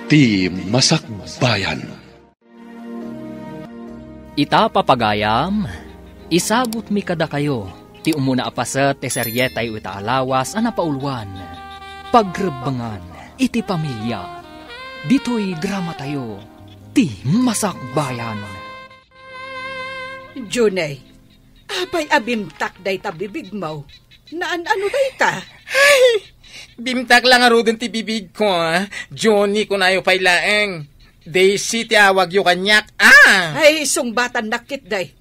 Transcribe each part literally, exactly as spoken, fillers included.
Ti Masakbayan. Ita, papagayam, isagutmi kadakayo ti umuna a paset ti serietayo ita a lawas a napauluan, Pagrebbengan iti Pamilia. Ditoy dramatayo, Ti Masakbayan. Junay, apay a bimtak dayta bibigmo? Naan-ano dayta? Ay, bimtak la ngaruden ti bibigko, ah. Johnny, kunayo pay laeng. Daisy ti awagyo kaniak, ah. Ay, sungbatannak ketdi.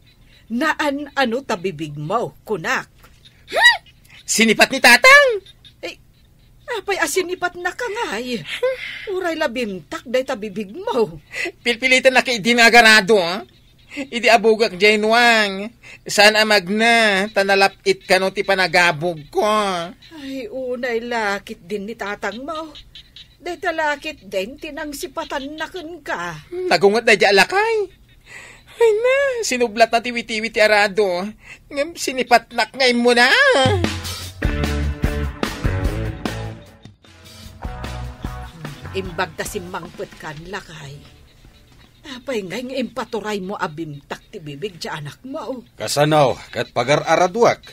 Naan-ano ta bibigmo, kunak. Hmm? Sinipat ni Tatang? Eh, apay a sinipatnaka ngay? Uray la bimtak dayta bibigmo. Pilpilitennak idi nga agarado, ah. Idi abugak diay nuang, saan a magna, ta nalap-it kano ti panagabugko. Ay, unay la ketdin ni tatangmo. Dayta la ketdin ti nangsipatanna kenka. Nagunget daydiay a lakay. Ay na, sinublatna ti witiwit ti arado. Ngem sinipatnak nga immuna. Imbag ta simmangpetkan, lakay. Apay ngay nga impaturaymo a bimtak ti bibig ti anakmo? Kasano ket pagar-araduak?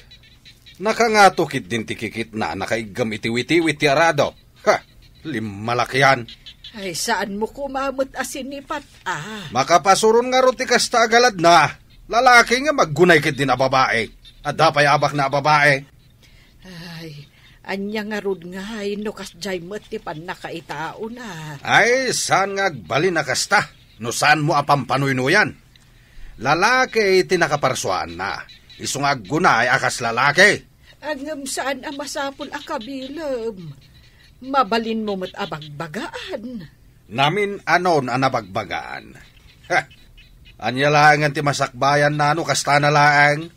Nakangato ketdin ti kikitna a nakaiggem iti witiwit ti arado. Ha! Limmalakian. Ay, saanmo koma met a sinipat, ah. Makapasuron ngarud ti kasta a galadna. Lalaki nga maggunay ketdin a babai. Adda pay abakna a babai. Ay, ania ngarud ngay no kasdiay met ti pannakaitaona? Ay, saan nga agbalin a kasta no saanmo a pampanuynuyan. Lalaki ti nakaparsuaanna, isu nga aggunay a kas lalaki. Ngem saan a masapul a kabilem. Mabalinmo met a bagbagaan. Namin-anon a nabagbagaan. Ha! Ania laengen ti masakbayanna no kastana laeng?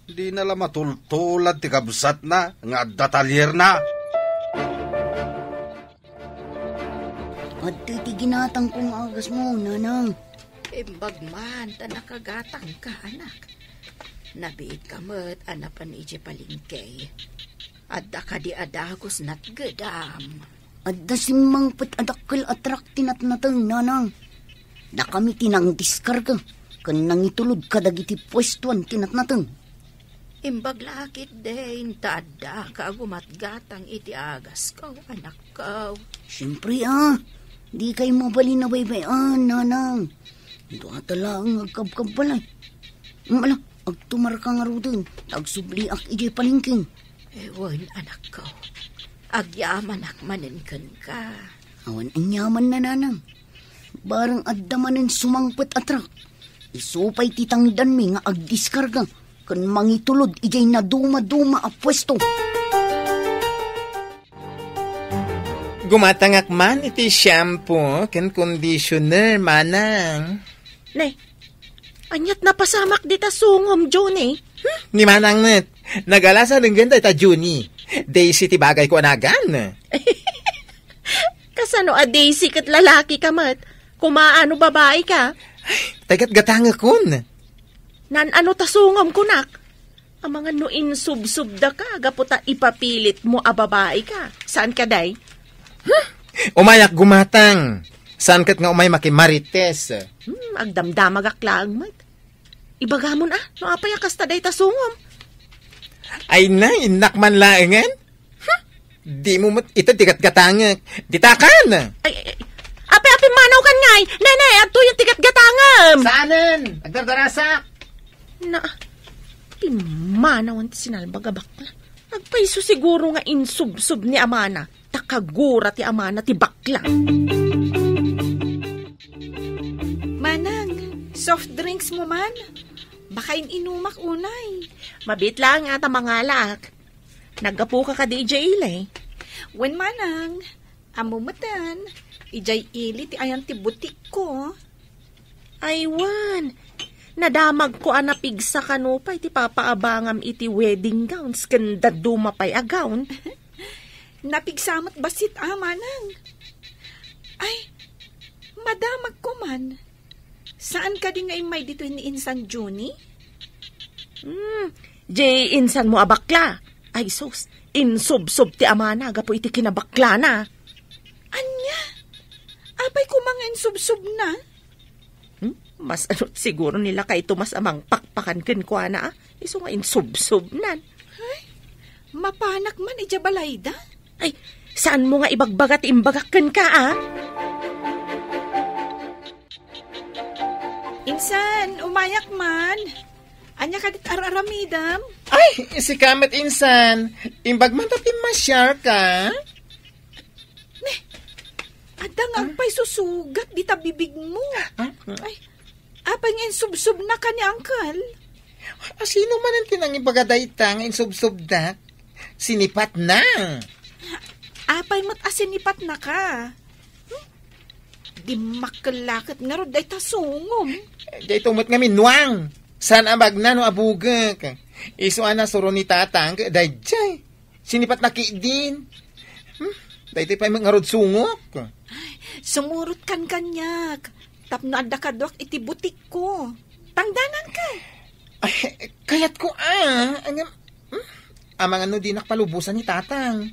Dina la matultulad ti kabsatna nga adda talierna. Adtoy ti ginatangko nga agasmo, nanang. Imbag man ta nakagatangka, anak. Nabiit ka met a napan idiay palengke. Adda kadi a dagus natgedam? Adda simmangpet a dakkel a truck ti natnateng, nanang. Dakami ti nangdiskarga ken nangitulod kadagiti puestoan ti natnateng. Imbag la ketdin ta addaka a gumatgatang iti agasko, anakko. Siempre, ah. Dikay mabalin a baybay-an, nanang. Dua ta laeng nga agkabkabbalay. Ala, agtumarka ngaruden, ta agsubliak idiay palengke. Wen, anakko. Agyamanak manen kenka. Awan aniamanna, nanang. Bareng adda manen sumangpet a truck. Isu pay ti tangdanmi nga agdiskarga ken mangitulod idiay nadumaduma a puesto. Gumatangak man iti shampoo ken conditioner, manang. Ne, ania't napasamak dita sungom, Johnny? Hmm? Ni manang met, nagalasan denggen dayta Johnny. Daisy ti bagay ko a nagan. Kasano a Daisy ket lalaki ka met? Kumaano babae ka? Ay, tay gatgatangekon. Naan-ano ta sungom kunak? Amangan no insubsubda ka, gapu ta ipapilit mo a babae ka. Saan ka, day? Hmm? Umayak gumatang. Saan ket nga umay makimarites? Hmm, agdamdamagak laeng met. Ibagamon a, no apay a kasta dayta sungom? Ay na, innak man laengen. Hmm? Di mo met ita ti gatgatangek. Ditakan! Ay, ay, ay. Ape, ape, manaw kan ngay! Nene, adtoyen ti gatgatangem! Saanen! Agdardarasak! Na, pimmanawan ti sinalbag a bakla. Agpayso siguro nga insubsob ni amana, ta kagura ti amana ti bakla. Manang, soft drinks mo man? Baka in-inumak unay. Mabit lang ata mangalak. Naggapuka kadi idiay ili? Wen, manang, ammo metten, idiay ili ti ayan ti butikko. Aywan, nadamagko a napigsa kano pay ti papaabangam iti wedding gowns ken dadduma pay a gown. Napigsa met bassit a, manang. Ay, madamagko man. Saan kadi nga immay ditoy ni insan Johnny? Hmm, di insan mo a bakla. Ay sus, insubsob ti amana gapu iti kinabaklana. Ania? A Nga insubsubna? Hmm? Mas ano siguro ni Lakay Tomas a mangpakpakan kenkuana, ah? Isu nga insubsubnan. Ay, mapanak man idiay balayda? Ay, saanmo nga ibagbaga ti imbagak kenka, ah? Insan, umayak man. Ania kadit ar-aramidem? Ay, sika met, insan. Imbag man ta pimmasiarka? Ne, adda nga agpaysusugat dita bibigmo. Ah? Ay, apay nga insubsubnaka ni Uncle? A, sino manen ti nangibaga dayta nga insubsubdak? Sinipatna. Apay met a sinipatnaka? Hmm? Dimmakkel la ket ngarud dayta sungom. Dayta met ngamin, Nuang. Saan a bagna no abugek? Isu a nasuro ni Tatang ket daydiay. Sinipatna ketdin. Hmm? Daytoy pay met ngarud sungok. Sumurotkan kaniak tapno adda kaduak iti butikko. Tangdananka. Ay, kayatko, ah. Ngem, hmm? Amangan no dinak palubosan ni Tatang.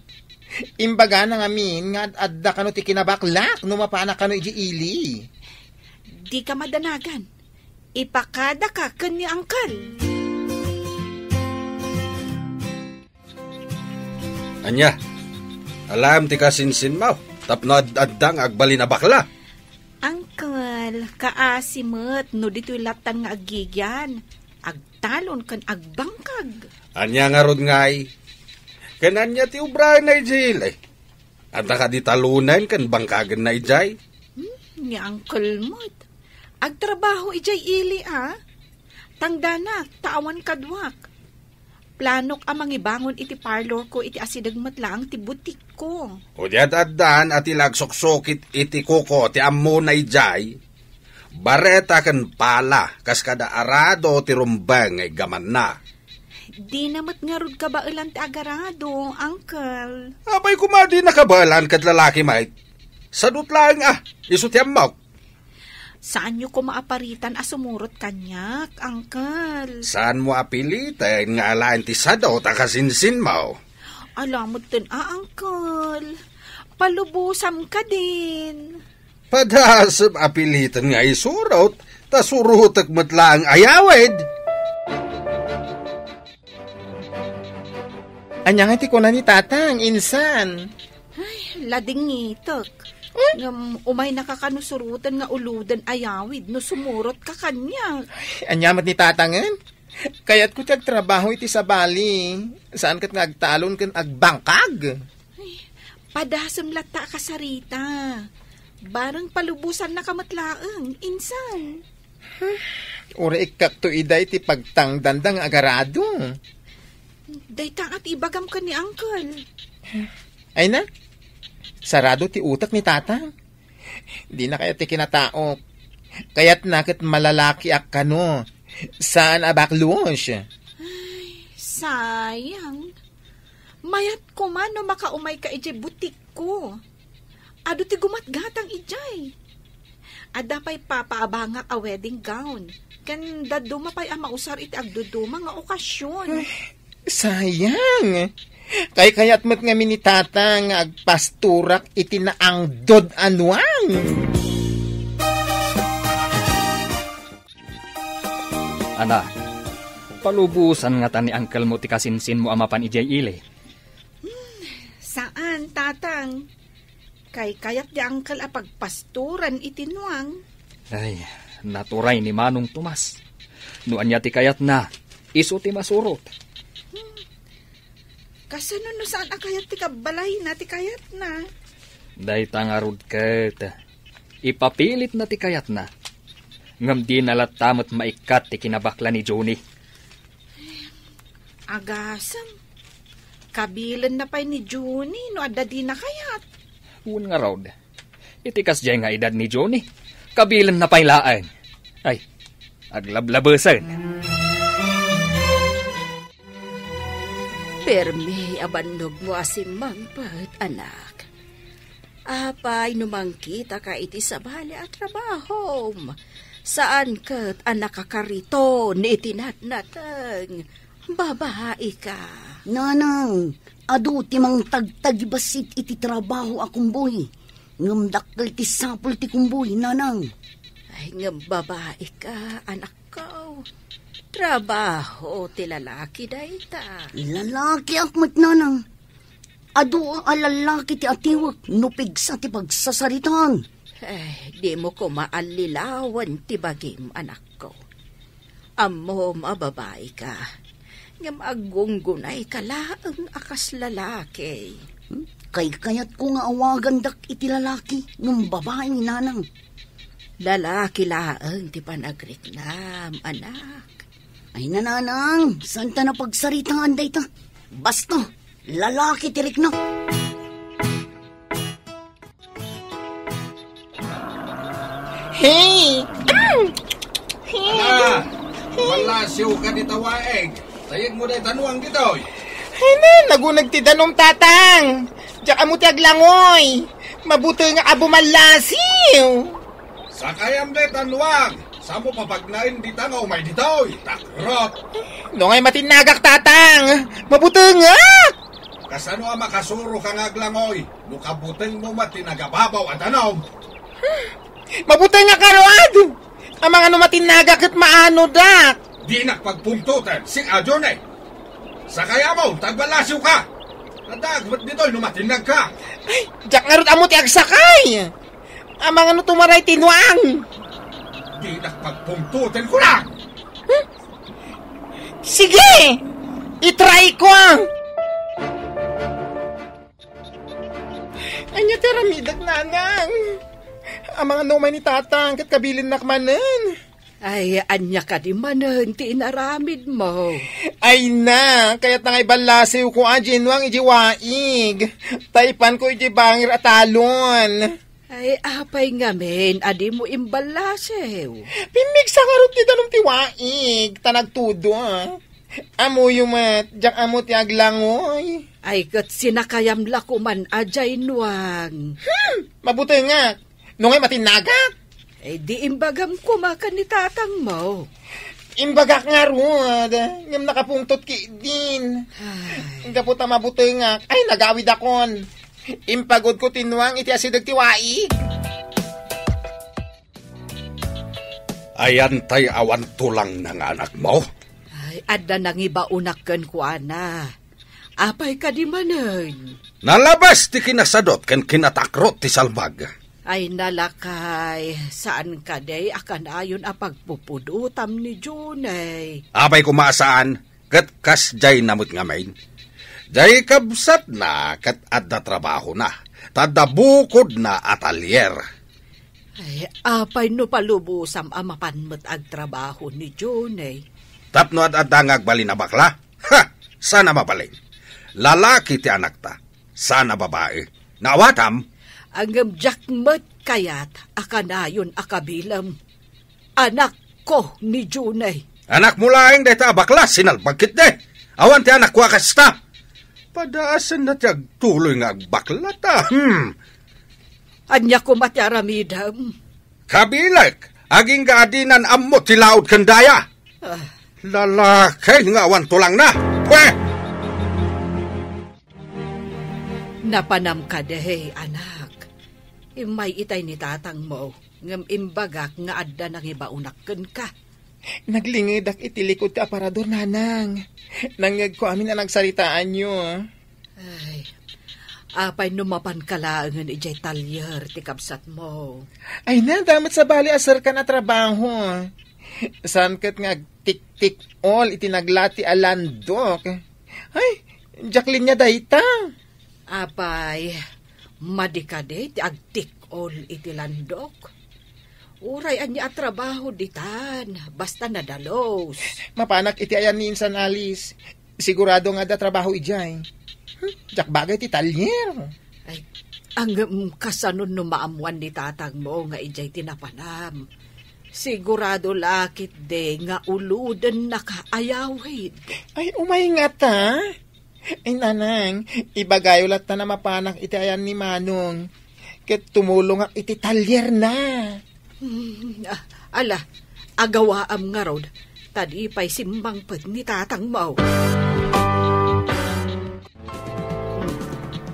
Imbagana ngamin nga ad-adda kano ti kinabaklak no mapanak kano idiay ili. Dika madanagan. Ipakadaka ken ni Uncle. Ania? Alaem ti kasinsinmo tapno ad-adda nga agbalin a bakla? Uncle, kaasi met no ditoy lattan nga aggigyan, agtalon ken agbangkag. Ania ngarud ngay? Ken ania ti obraenna idiay ili? Adda kadi talonen ken bangkagenna idiay? Hmm, ni Uncle met. Agtrabaho idiay ili, a? Tangdanak, ta awan kaduak. Planok a mangibangon iti parlorko iti asideg met laeng ti butikko. O di ad-addan a ti la agsuksukit iti kuko ti ammona idiay. Bareta ken pala, kas kada arado ti rumbeng nga iggamanna. Dina met ngarud kabaelan ti agarado, Uncle. Apay koma dina kabaelan ket lalaki met? Sadut laeng a, isu ti ammok. Saanyo koma a paritan a sumurot kaniak, Uncle. Saanmo a piliten nga alaen ti sadut a kasinsinmo? Ala metten a, Uncle. Palubosam kadin. Padasem a piliten nga isurot, ta surotek met laeng ayawid. Ania nga ti kuna ni Tatang, insan? Ay, ladingitek. Hmm? Ngem umaynaka kano suroten nga uloden ayawid no sumurotka kaniak. Ay, ania met ni Tatangen? Kayatko ti agtrabaho iti sabali. Saan ket nga agtalon ken agbangkag? Ay, padasem latta a kasarita. Bareng palubosannaka met laeng, insan. Uray ikkakto ida iti pagtangdanda nga agarado. Dayta nga ti ibagam ken ni Uncle. Ay na, sarado ti utek ni Tata. Dina kayat ti kinataok. Kayatna ket malalakiak kano. Saan a baklos. Ay, sayang. Mayat koma no makaumayka idiay butikko. Adu ti gumatgatang idiay. Adda pay papaabangak a wedding gown. Ken dadduma pay a mausar iti agduduma nga okasion. Ay, sayang. Kaykayat met ngamin ni Tata nga agpastorak iti naangdod a nuang. Ana, palubosan ngata ni angkelmo ti kasinsinmo a mapan idiay ili? Hmm, saan, Tatang. Kaykayat ti angkel a pagpastoran iti nuang. Ay, naturay ni Manong Tomas. No ania ti kayatna, isu ti masurot. Hmm. Kasano no saan a kayat ti kabbalayna ti kayatna? Dayta ngarud ket, ipapilitna ti kayatna. Ngem dina latta met maikkat ti kinabakla ni Johnny. Agasem, kabilenna pay ni Johnny no adda dina kayat. Wen ngarud, iti kasdiay nga edad ni Johnny, kabilenna pay laeng. Ay, aglablabesen. Permi a bannogmo a simmangpet, anak. Apay no mangkitaka iti sabali a trabahom? Saan ket a nakakariton iti natnateng? Babaika. Nanang, adu ti mangtagtagibassit iti trabaho a kumboy. Ngem dakkel ti sapul ti kumbuy, nanang. Ay, ngem babai ka, anakko. Trabaho ti lalaki dayta. Lalakiak met, nanang. Adu a lalaki ti atiwek no pigsa ti pagsasaritaan. Eh, dimo koma allilawen ti bagim, anakko. Ammom a babai ka, ngem aggunggunay ka laeng a kas lalaki. Hmm? Kaykayatko nga awagandak iti lalaki ngem babai, nanang. Lalaki laeng ti panagriknam, anak. Ay, nanang, saanta a pagsaritaan dayta. Basta, lalaki ti rikna. Hey! Hey! Ala, malasiw ka dita waig. Tayegmo dayta nuang ditoy. Ay na, naguneg ti danum, tatang. Diak ammo ti aglangoy. Mabutengak a bumallasiw. Sakayam dayta nuang. Saan mo papagnaen dita nga umay ditoy? Takrot. No ngay matinnagak, tatang. Mabutengak. Kasano a makasuro ka nga aglangoy no kabutengmo met ti nagababaw a danum? Mabutengak ngarud! Amangan no matinnagak ket maanodak. Dinak pagpungtoten, sika, Johnny. Sakayamon, ta agballasiw ka. Addaak met ditoy no matinnag ka. Ay, diak ngarud ammo ti agsakay. Amangan no tumaray ti nuang. Dinak pagpungtoten, kunam. Hmm? Sige! I-try ko! Ania ti aramidek, nanang? Amangan no umay ni tatang, ket kabilinnak manen. Ay, ania kadi manen ti inaramidmo? Ay na, kayatna nga iballasiwko a diay nuang idiay waig. Ta ipanko idiay bangir a talon. Ay, apay ngamin a dimo imballasiw? Pimmigsa ngarud ti danum ti waig, ta nagtudo. Ammoyo met, diak ammo ti aglangoy. Ay, ket sinakayam la koman a diay nuang. Hmm, mabutengak. No ngay matinnagak? Eh, di imbagam koma ken ni tatangmo. Imbagak ngarud, ngem nakapungtot ketdin. Ay. Gapu ta mabutengak, ay, nagawidakon. Impagudko ti nuang iti asideg ti waig. Ayan tay awan tulangna nga anakmo? Ay, adda nangibaonak kenkuana. Apay kadi manen? Nalabas ti kinasadot ken kinatakrot ti salbag. Ay, nalakay, saan kadi a kanayon a pagpupudotam ni Junay? Apay koma a saan, ket kasdiay na met ngamin. Diay kabsatna ket adda trabahona, ta adda bukodna a talyer. Ay, apay no palubosam a mapan met agtrabaho ni Johnny? Tapno ad-adda nga agbalin a bakla? Ha! Saan a mabalin. Lalaki ti anakta. Saan a babai. Naawatam? Ngem diak met kayat a kanayon a kabilem. Anakko ni Johnny. Anakmo laeng dayta a bakla, sinalbag ketdi. Awan ti anakko a kasta. Padaasenna ti agtuloy nga agbakla ta. Hmm. Ania koma ti aramidem? Kabilek, agingga a dinan ammo ti laud ken daya. Ah. Lalaki nga awan tulangna. Pwe! Napanam kadi, anak. Immay itay ni tatangmo, ngem imbagak nga adda nangibaonak kenka. Naglingedak iti likod ti aparador, nanang. Nangngegko amin a nagsaritaanyo. Ay, apay no mapanka laengen idiay talyer ti kabsatmo? Ay na, adda met sabali a serkan a trabaho. Saan ket nga agtiktik-ol iti naglati a landok. Ay, diak linia dayta. Apay, madi kadi ti agtik-ol iti landok? Uray ania a trabaho ditan, basta nadalus. Mapanak iti ayan ni Insan Alice. Sigurado nga adda trabaho idiay. Hmm, diak bagay ti talyer. Ay, ngem kasano no maammuan ni tatangmo nga idiay ti napanam? Sigurado la ketdi nga ulodennaka a yawid. Ay, umay ngata. Ay, nanang, ibagayo latta a mapanak iti ayan ni Manong. Ket tumulongak iti talyerna. Hmm, ah, ala, agawaam ngarud, ta di pay simmangpet ni tatangmo.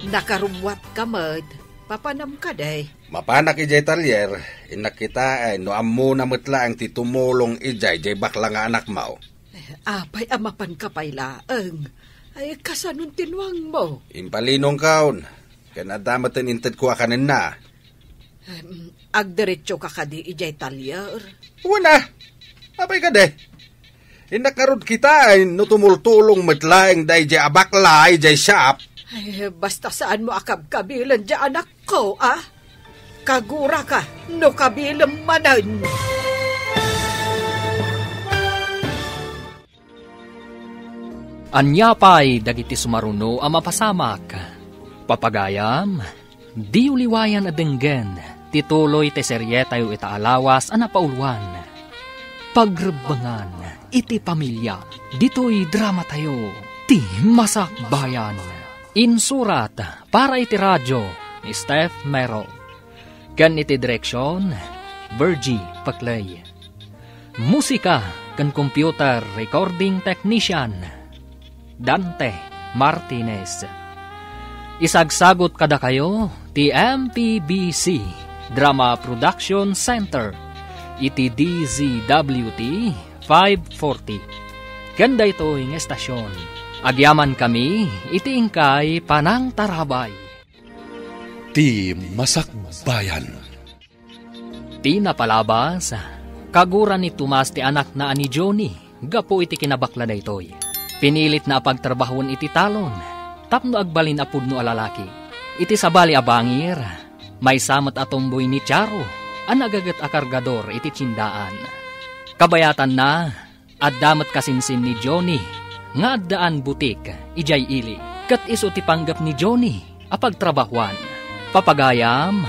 Nakarubbuatka met, papanam kadi. Mapanak idiay talyer, innak kitaen no ammona met laeng ti tumulong idiay diay bakla nga anakmo. Eh, apay a mapanka pay laeng? Ay, kasanon ti nuangmo? Impalinongkon, ken adda met intedko a kanenna. Em, agdiretsoka kadi idiay talyer? Wen a, apay kadi? Innak ngarud kitaen no tumultulong met laeng daydiay a bakla idiay shop. Ay, basta saanmo a kabkabilen diay anakko, a? Kaguraka no kabilem manen. Ania pay dagiti sumaruno a mapasamak? Papagayam, diyo liwayan a denggen ti tuloy ti serietayo ita a lawas a napauluan, Pagrebbengan iti Pamilia. Ditoy dramatayo, Ti Masakbayan. Insurat para iti radio ni Steph Mero, ken iti direksion, Virgie Paclay. Musika ken computer recording technician, Dante Martinez. Isagsagut kadakayo ti M P B C Drama Production Center iti D Z W T five forty. Ken daytoy nga estasion, agyamankami iti inkay panangtarabay. Ti Masakbayan. Ti napalabas, kagura ni Tomas ti anakna a ni Johnny gapu iti kinabakla daytoy. Pinilitna a pagtrabahoen iti talon tapno agbalin a pudno a lalaki. Iti sabali a bangir, maysa met a tomboy ni Charo a nagaget a kargador iti tiendaan. Kabayatanna, adda met kasinsin ni Johnny nga addaan butik idiay ili, ket isu ti panggep ni Johnny a pagtrabahoan. Papagayam,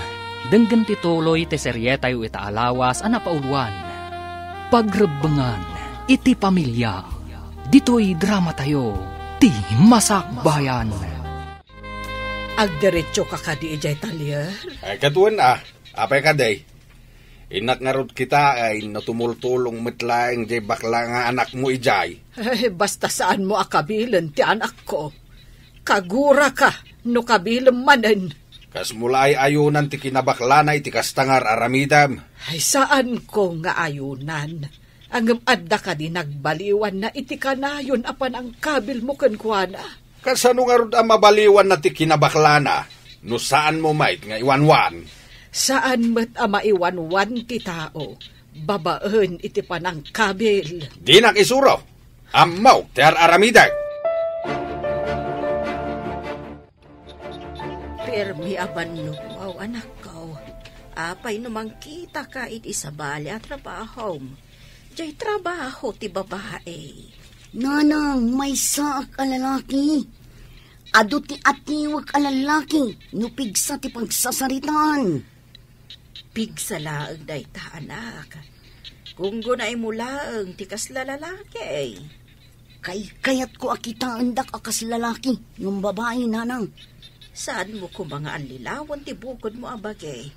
denggen ti tuloy ti serietayo ita a lawas a napauluan, Pagrebbengan iti Pamilia. Ditoy dramatayo, Ti Masakbayan. Agdiretsoka kadi idiay talyer? Ay, ket wen a, apay kadi? Innak ngarud kitaen no tumultulong met laeng diay bakla nga anakmo idiay. Ay, basta saanmo a kabilen ti anakko. Kaguraka no kabilem manen. Kasmo la ay ayunan ti kinabaklana iti kasta nga ar-aramidem? Ay, saanko nga ayunan. Ngem adda kadi nagbaliwanna iti kanayon a panangkabilmo kenkuana? Kasano ngarud a mabaliwanna ti kinabaklana no saanmo met nga iwanwan? Saan met a maiwanwan ti tao babaen iti panangkabil. Dinak isuro. Ammok ti ar-aramidek. Permi a bannokaw, anakko. Apay no mangkitaka iti sabali a trabahom? Diay trabaho ti babae. Nanang, maysaak a lalaki. Adu ti atiwek a lalaki no pigsa ti pagsasaritaan. Pigsa laeng dayta, anak. Gunggunaymo laeng ti kasla lalaki. Kaykayatko a kitaendak a kas lalaki ngem babai, nanang. Saanmo koma nga allilawen ti bukodmo a bagi?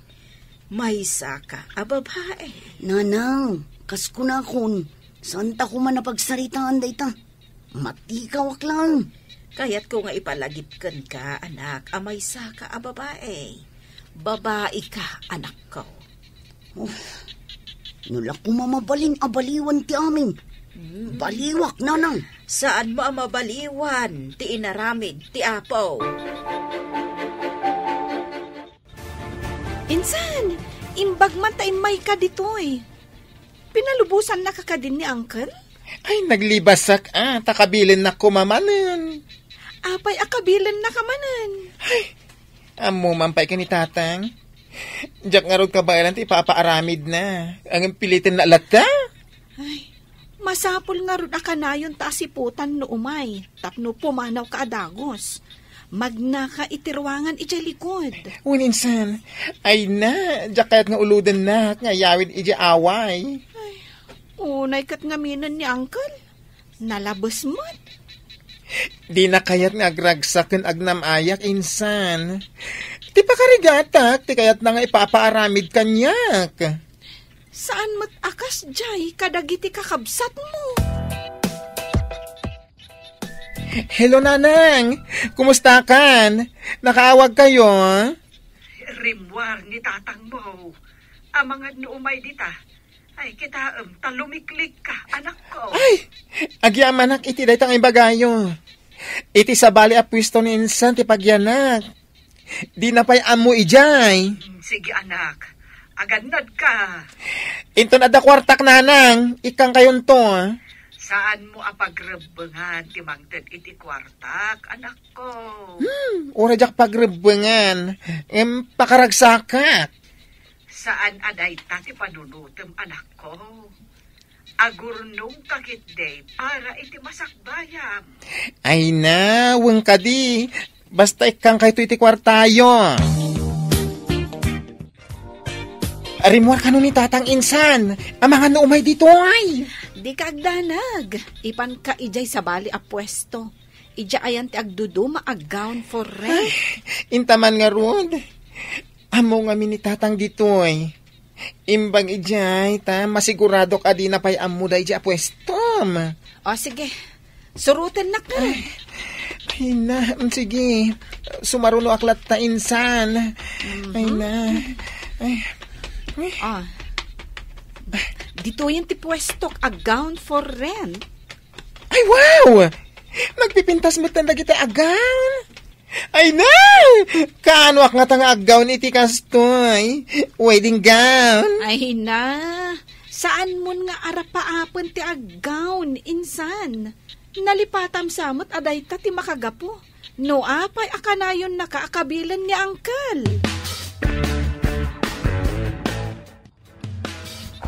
Maysaka a babai. Nanang, kas kunakon, saanta koma a pagsaritaan dayta. Matikawak laeng. Kayatko nga ipalagip kenka, anak, a maysaka a babai. Babaika, anakko. Oh, no la koma mabalin a baliwan ti amin. Hmm. Baliwak, nanang. Saanmo a mabaliwan ti inaramid ti Apo? Insan, imbag man ta immayka ditoy. Pinalubosannaka kadin ni Uncle? Ay, naglibasak, a, ta kabilennak koma manen. Apay a kabilennaka manen? Ay, ammo man pay ken ni Tatang. Diak ngarud kabaelan ti ipapaaramidna. Ngem pilitenna latta. Ay, masapul ngarud a kanayon ta asiputan no umay, tapno pumanawka a dagus. Magnaka iti ruangan idiay likod. Wen insan, ay na, diak kayat nga ulodennak nga ayawid idiay away. Ay, unay ket ngaminen ni Uncle. Nalabes met. Dina kayat nga agragsak ken agnam-ayak, insan. Ti pakarigatak, ti kayatna nga ipapaaramid kaniak. Saan met a kasdiay kadagiti kakabsatmo? Hello, Nanang! Kumustakan? Nakaawagkayo? Rimmuar ni tatangmo. Amangan no umay dita. Ay, kitaem, ta lumiklikka, anakko. Ay, agyamanak iti dayta nga ibagayo. Iti sabali a puesto ni insan ti pagyanak. Dina pay ammo idiay. Mm, sige, anak. Agannadka. Inton adda kuartak, nanang, ikkangkayonto. Saanmo a pagrebbengan ti mangted iti kuartak, anakko. Hmm, uray diak pagrebbengan. Em, pakaragsakak. Saan a dayta ti panunotem, anakko. Agurnongka ketdi para iti masakbayam. Ay na, wen kadi. Basta ikkangkayto iti kuartayo. Rimmuar kano ni tatang insan. Amangan no umay ditoy. Dika agdanag. Ipanka idiay sabali a puesto. Idiay ayan ti agduduma a gown for rent. Ay, intaman ngarud. Ammo ngamin ni tatang ditoy. Imbag idiay, ta masiguradok a dina pay ammo daydiay a puestom. O, sige. Surotennaka. Ay, ay na, mm, sige. Sumarunoak latta insan. Mhm. Ay na. Ay. Ah. Ditoyen ti puestok a gown for rent. Ay, wow! Nagpipintas metten dagiti a gown. Ay na! Kaanoak ngata nga aggown iti kastoy? Wedding gown? Ay na! Saanmon nga arapaapen ti aggown, insan. Nalipatam sa met a dayta ti makagapu. No apay a kanayonnaka a kabilen ni Uncle?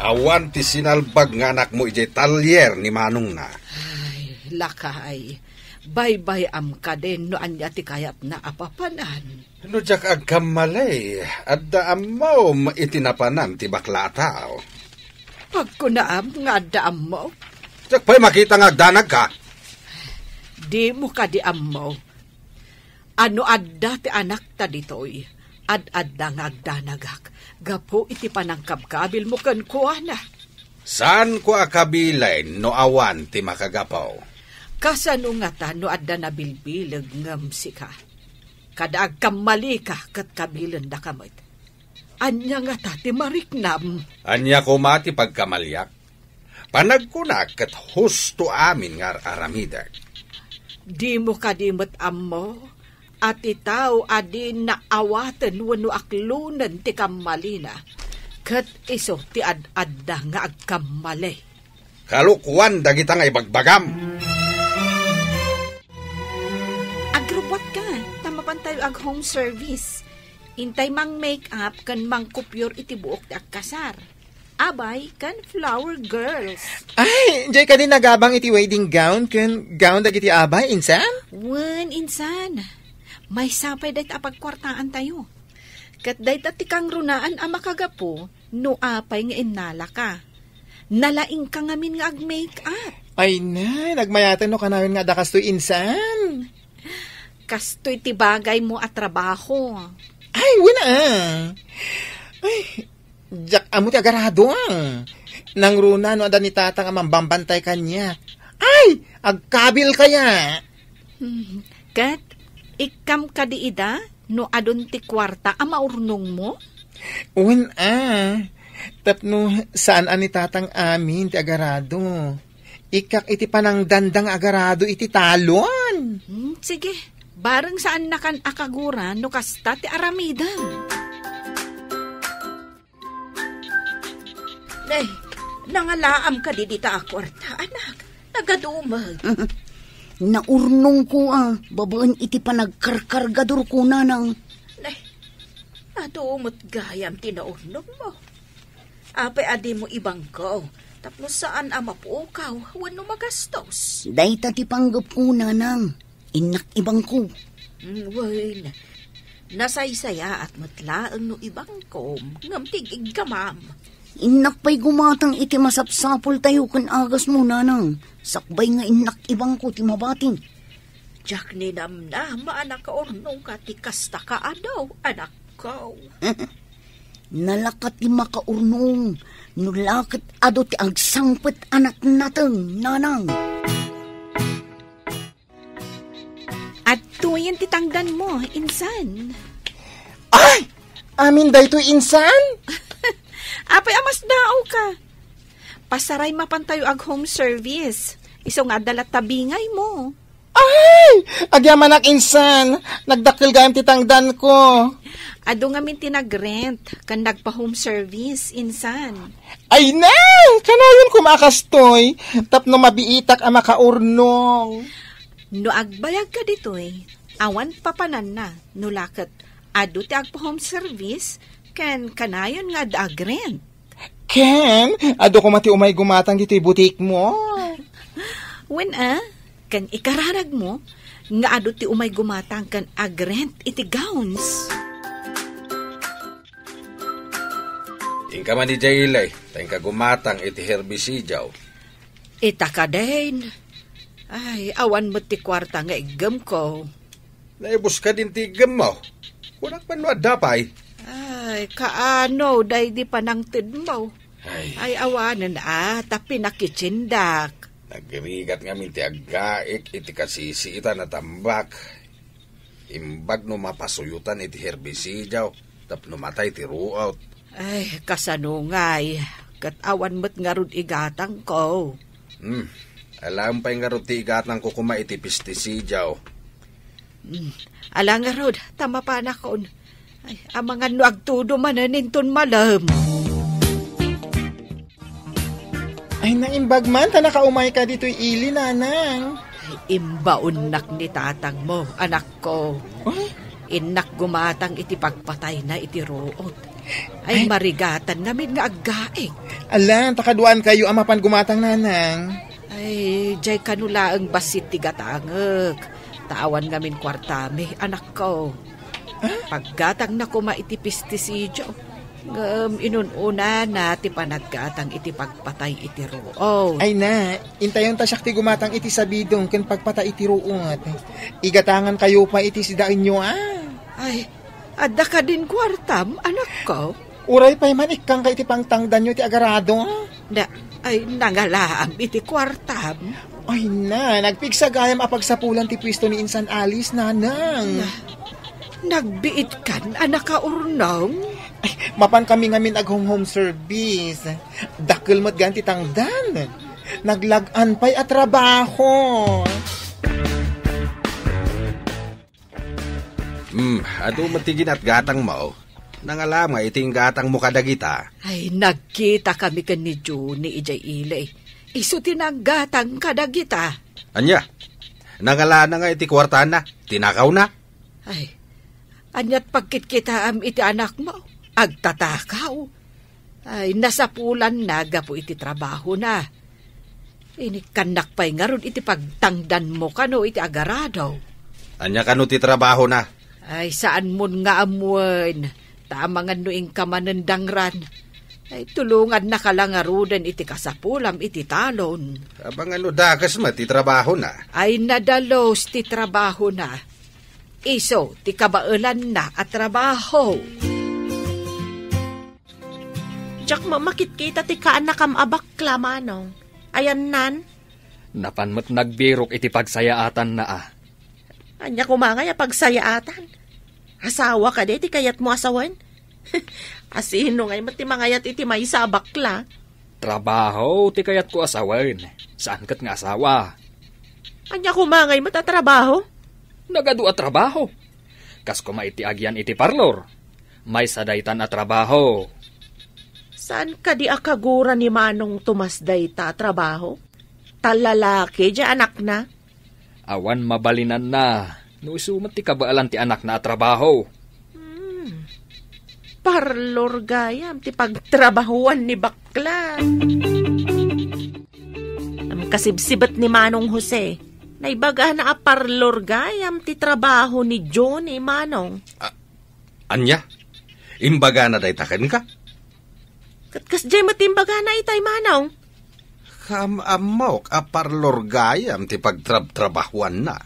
Awan ti sinalbag nga anakmo idiay talyer ni manongna. Ay, lakay, baybay-am kadin no ania ti kayatna a papanan. No diak agkamali, adda ammom iti napanan ti bakla a tao. Agkunaam nga adda ammok? Diak pay makita nga agdanagka. Dimo kadi ammo? A no adda ti anakta ditoy, ad-adda nga agdanagak gapu iti panangkabkabilmo kenkuana. Saanko a kabilen no awan ti makagapu. Kasano ngata no adda nabilbileg ngem sika? Kada agkammalika ket kabilendaka met. Ania ngata ti mariknam? Ania koma ti pagkamaliak? Panagkunak ket husto amin nga ar-aramidek. Dimo kadi met ammo a ti tao a di naawaten wenno aklonen ti kammalina, ket isu ti ad-adda nga agkammali? Kalokoan dagita nga ibagbagam. Agrubbuatka, ta mapantayo ag-home service. Intay mang-make-up ken mangkupyor iti buok ti agkasar. Abay ken flower girls. Ay, diay kadi nagabang iti wedding gown ken gown dagiti abay, insan? Wen, insan. Maysa pay dayta a pagkuartaantayo. Ket dayta ti kangrunaan a makagapu no apay nga innalaka. Nalaingka ngamin nga ag-make-up. Ay na, nagmayaten no kanayon nga adda kastoy, insan. Kastoy ti bagaymo a trabaho. Ay, wen a. Ay, diak ammo ti agarado, ah. Nangruna no adda ni tatang a mambambantay kaniak. Ay, agkabil kaya? Hmm, ket ikkam kadi ida no adun ti kuarta a maurnongmo? Wen a, tapno saan a ni tatang amin ti agarado. Ikkak iti panangdanda nga agarado iti talon. Hmm, sige, bareng saannakan a kagura no kasta ti aramidem. Nay, nangalaam kadi dita a kuarta, anak? Nagadumek. Naurnongko a, babaen iti panagkarkargadorko, nanang. Nay, adu met gayam ti naurnongmo. Apay a dimo ibangko, tapno saan a mapukaw wenno magastos? Dayta ti panggepko, nanang. Innak ibangko. Mm, wen, nasaysayaat met laeng no ibangkom, ngem ti iggamam. Innak pay gumatang iti masapsapultayo ken agasmo, nanang. Sakbay nga innak ibangko ti mabati. Diak ninamnama a nakaurnongka ti kasta ka adu, anakko. Nalaka ti makaurnong, no la ket adu ti agsangpet a natnateng, nanang. Adtoyen ti tangdanmo, insan. Ay! Amin daytoy insan? Apay a masdaawka? Pasaray mapantayo ag home service. Isu nga adda latta bingaymo. Ay! Agyamanak insan, nagdakkel gayam ti tangdanko. Adu ngamin ti nagrent, ken nagpa-home service, insan. Ay na! Kanayon koma a kastoy, tapno mabiitak a makaurnong. No agbayagka ditoy, awan papananna, no la ket adu ti agpa-home service, ken kanayon nga adda agrent. Ken, adu koma ti umay gumatang ditoy butikmo. Wen a, ken ikararagmo nga adu ti umay gumatang ken agrent iti gowns. Inka man idiay ili, ta inka gumatang iti herbicidio. Ita kadin. Ay, awan met ti kuarta nga iggemko. Naibuska din ti iggemmo. Kunak man no adda pay. Ay, kaano, daydi panangtedmo? Ay. Ay, awanen a, ta pinakitsindak. Nagrigat ngamin ti aggaek iti kasisiitan a tambak. Imbag no mapasuyotan iti herbicidio, tapno matay ti ruot. Ay, kasano ngay, ket awan met ngarud igatangko. Hmm, alam pay ngarud ti igatangko koma iti pesticidio. Hmm, ala ngarud, ta mapanakon. Ay, amangan no agtudo manen inton malem. Ay, naimbag man, ta nakaumayka ditoy ili, nanang. Ay, imbaonnak ni tatangmo, anakko. Ay? Innak gumatang iti pagpatayna iti ruot. Ay, ay, marigatan ngamin nga aggaek. Ala, ta kaduaankayo a mapan gumatang, nanang. Ay, jay kano laeng bassit ti gatangek. Ta awan ngamin kuartami, anakko. Ah? Paggatangna koma iti pesticidio. Ngem inun-unana ti panaggatang iti pagpatay iti ruot. Ay na, intayon ta siak ti gumatang iti sabidong ken pagpatay iti ruot. Igatangankayo pay iti sidaenyo, a. Ay, adda kadin kuartam, anakko? Uray pay man ikkangka iti pangtangdanyo ti agarado, a. Na, ay, nangalaam iti kuartam. Ay na, nagpigsa gayam a pagsapulan ti puesto ni Insan Alice, nanang. Na, nagbiitkan a nakaurnong? Ay, mapan kami ngamin ag-home-home service. Dakkel met gayam ti tangdan. Naglag-an pay a trabaho. Hmm, adu met ti ginatgatangmo. Nangalam nga iti inggatangmo kadagita. Ay, nagkita kami ken ni Juni idiay ili. Isu ti nanggatang kadagita. Ania? Nangalana nga iti kuartana, tinakawna? Ay, aniat pagkitkitaam iti anakmo? Agtatakaw. Ay, nasapulanna gapu iti trabahona. Inikkannak pay ngarud iti pagtangdanmo kano iti agarado. Ania kano ti trabahona? Ay, saanmon nga ammoen. Ta amangan no inka manen dangran. Ay, tulongannaka la ngaruden iti kasapulam iti talon. Amangan no dakes met ti trabahona. Ay, nadalus ti trabahona. Isu ti kabaelanna a trabaho. Diak met makitkita ti kaannakam a bakla, Manong. Ayannan? Napan met nagbirok iti pagsayaatanna, a. Ania koma ngay a pagsayaatan? Asawa kadi ti kayatmo a sawen? Asino ngay met ti mangayat iti maysa a bakla? Trabaho ti kayatko a sawen, saan ket nga asawa. Ania koma ngay met a trabaho? Nagadu a trabaho. Kas koma iti agian iti parlor. Maysa daytan a trabaho. Saan kadi a kagura ni Manong Tomas dayta a trabaho? Ta lalaki diay anakna? Awan mabalinanna no isu met ti kabaelan ti anakna a trabaho. Hmm. Parlor gayam ti pagtrabahuan ni bakla. Am kasibsibet ni Manong Jose, naibagana a parlor gayam ti trabaho ni Johnny, Manong. A-, ania? Imbagana dayta kenka? Ket kasdiay met imbagana itay, Manong. Kaam-ammok a parlor gayam ti pagtrabtrabahuanna.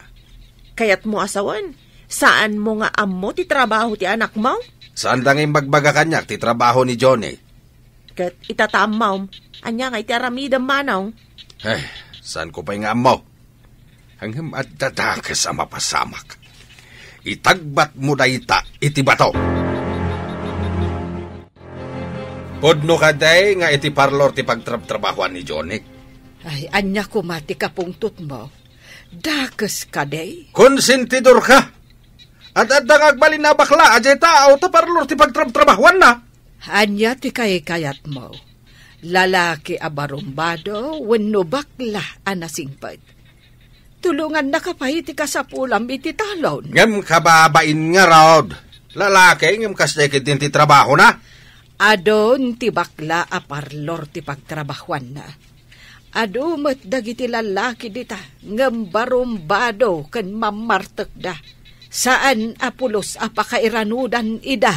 Kayatmo a sawen, saanmo nga ammo ti trabaho ti anakmo? Saanda nga imbagbaga kaniak ti trabaho ni Johnny. Ket ita ta ammom, ania nga iti aramidem, Manong? Eh, saanko pay nga ammo. Ngem adda dakes a mapasamak. Itagbatmo dayta iti bato. Pudno kadi nga iti parlor ti pagtrabtrabahoan ni Johnny? Ay, ania koma ti kapungtotmo? Dakes kadi? Konsentidor ka. At adda nga agbalin a bakla a diay tao ta parlor ti pagtrabtrabahoanna. Ania ti kaykayatmo? Lalaki a barumbado wenno bakla a nasingpet? Tulongannaka pay ti kasapulam iti talon. Ngem kababain ngarud. Lalaki, ngem kasdiay ketdin ti trabahona. Adun ti bakla a parlor ti pagtrabahoanna. Adu met dagiti lalaki dita, ngem barumbado ken mammartekda. Saan a pulos a pakairanudan ida.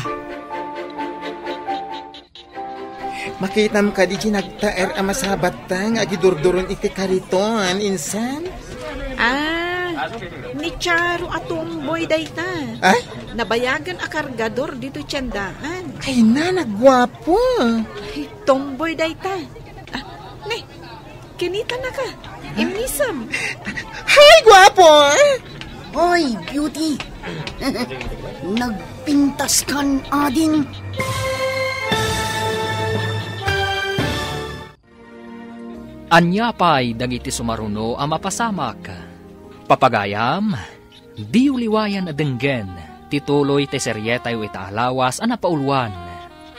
Makitam kadi ti nagtaer a masabatta nga agidurduron iti kariton, insan? Ah, ni Charo a tomboy dayta. Ay? Nabayagan a kargador ditoy tiendaan. Ay na, nagguapo. Ay, tomboy dayta. Ah, ne, kinitanaka. Immisem. Hay, guapo! Hoy, beauty! Nagpintaskan ading. Ania pay dagiti sumaruno a mapasamak? Papagayam, diyo liwayan a denggen ti tuloy ti serietayo ita a lawas a napauluan,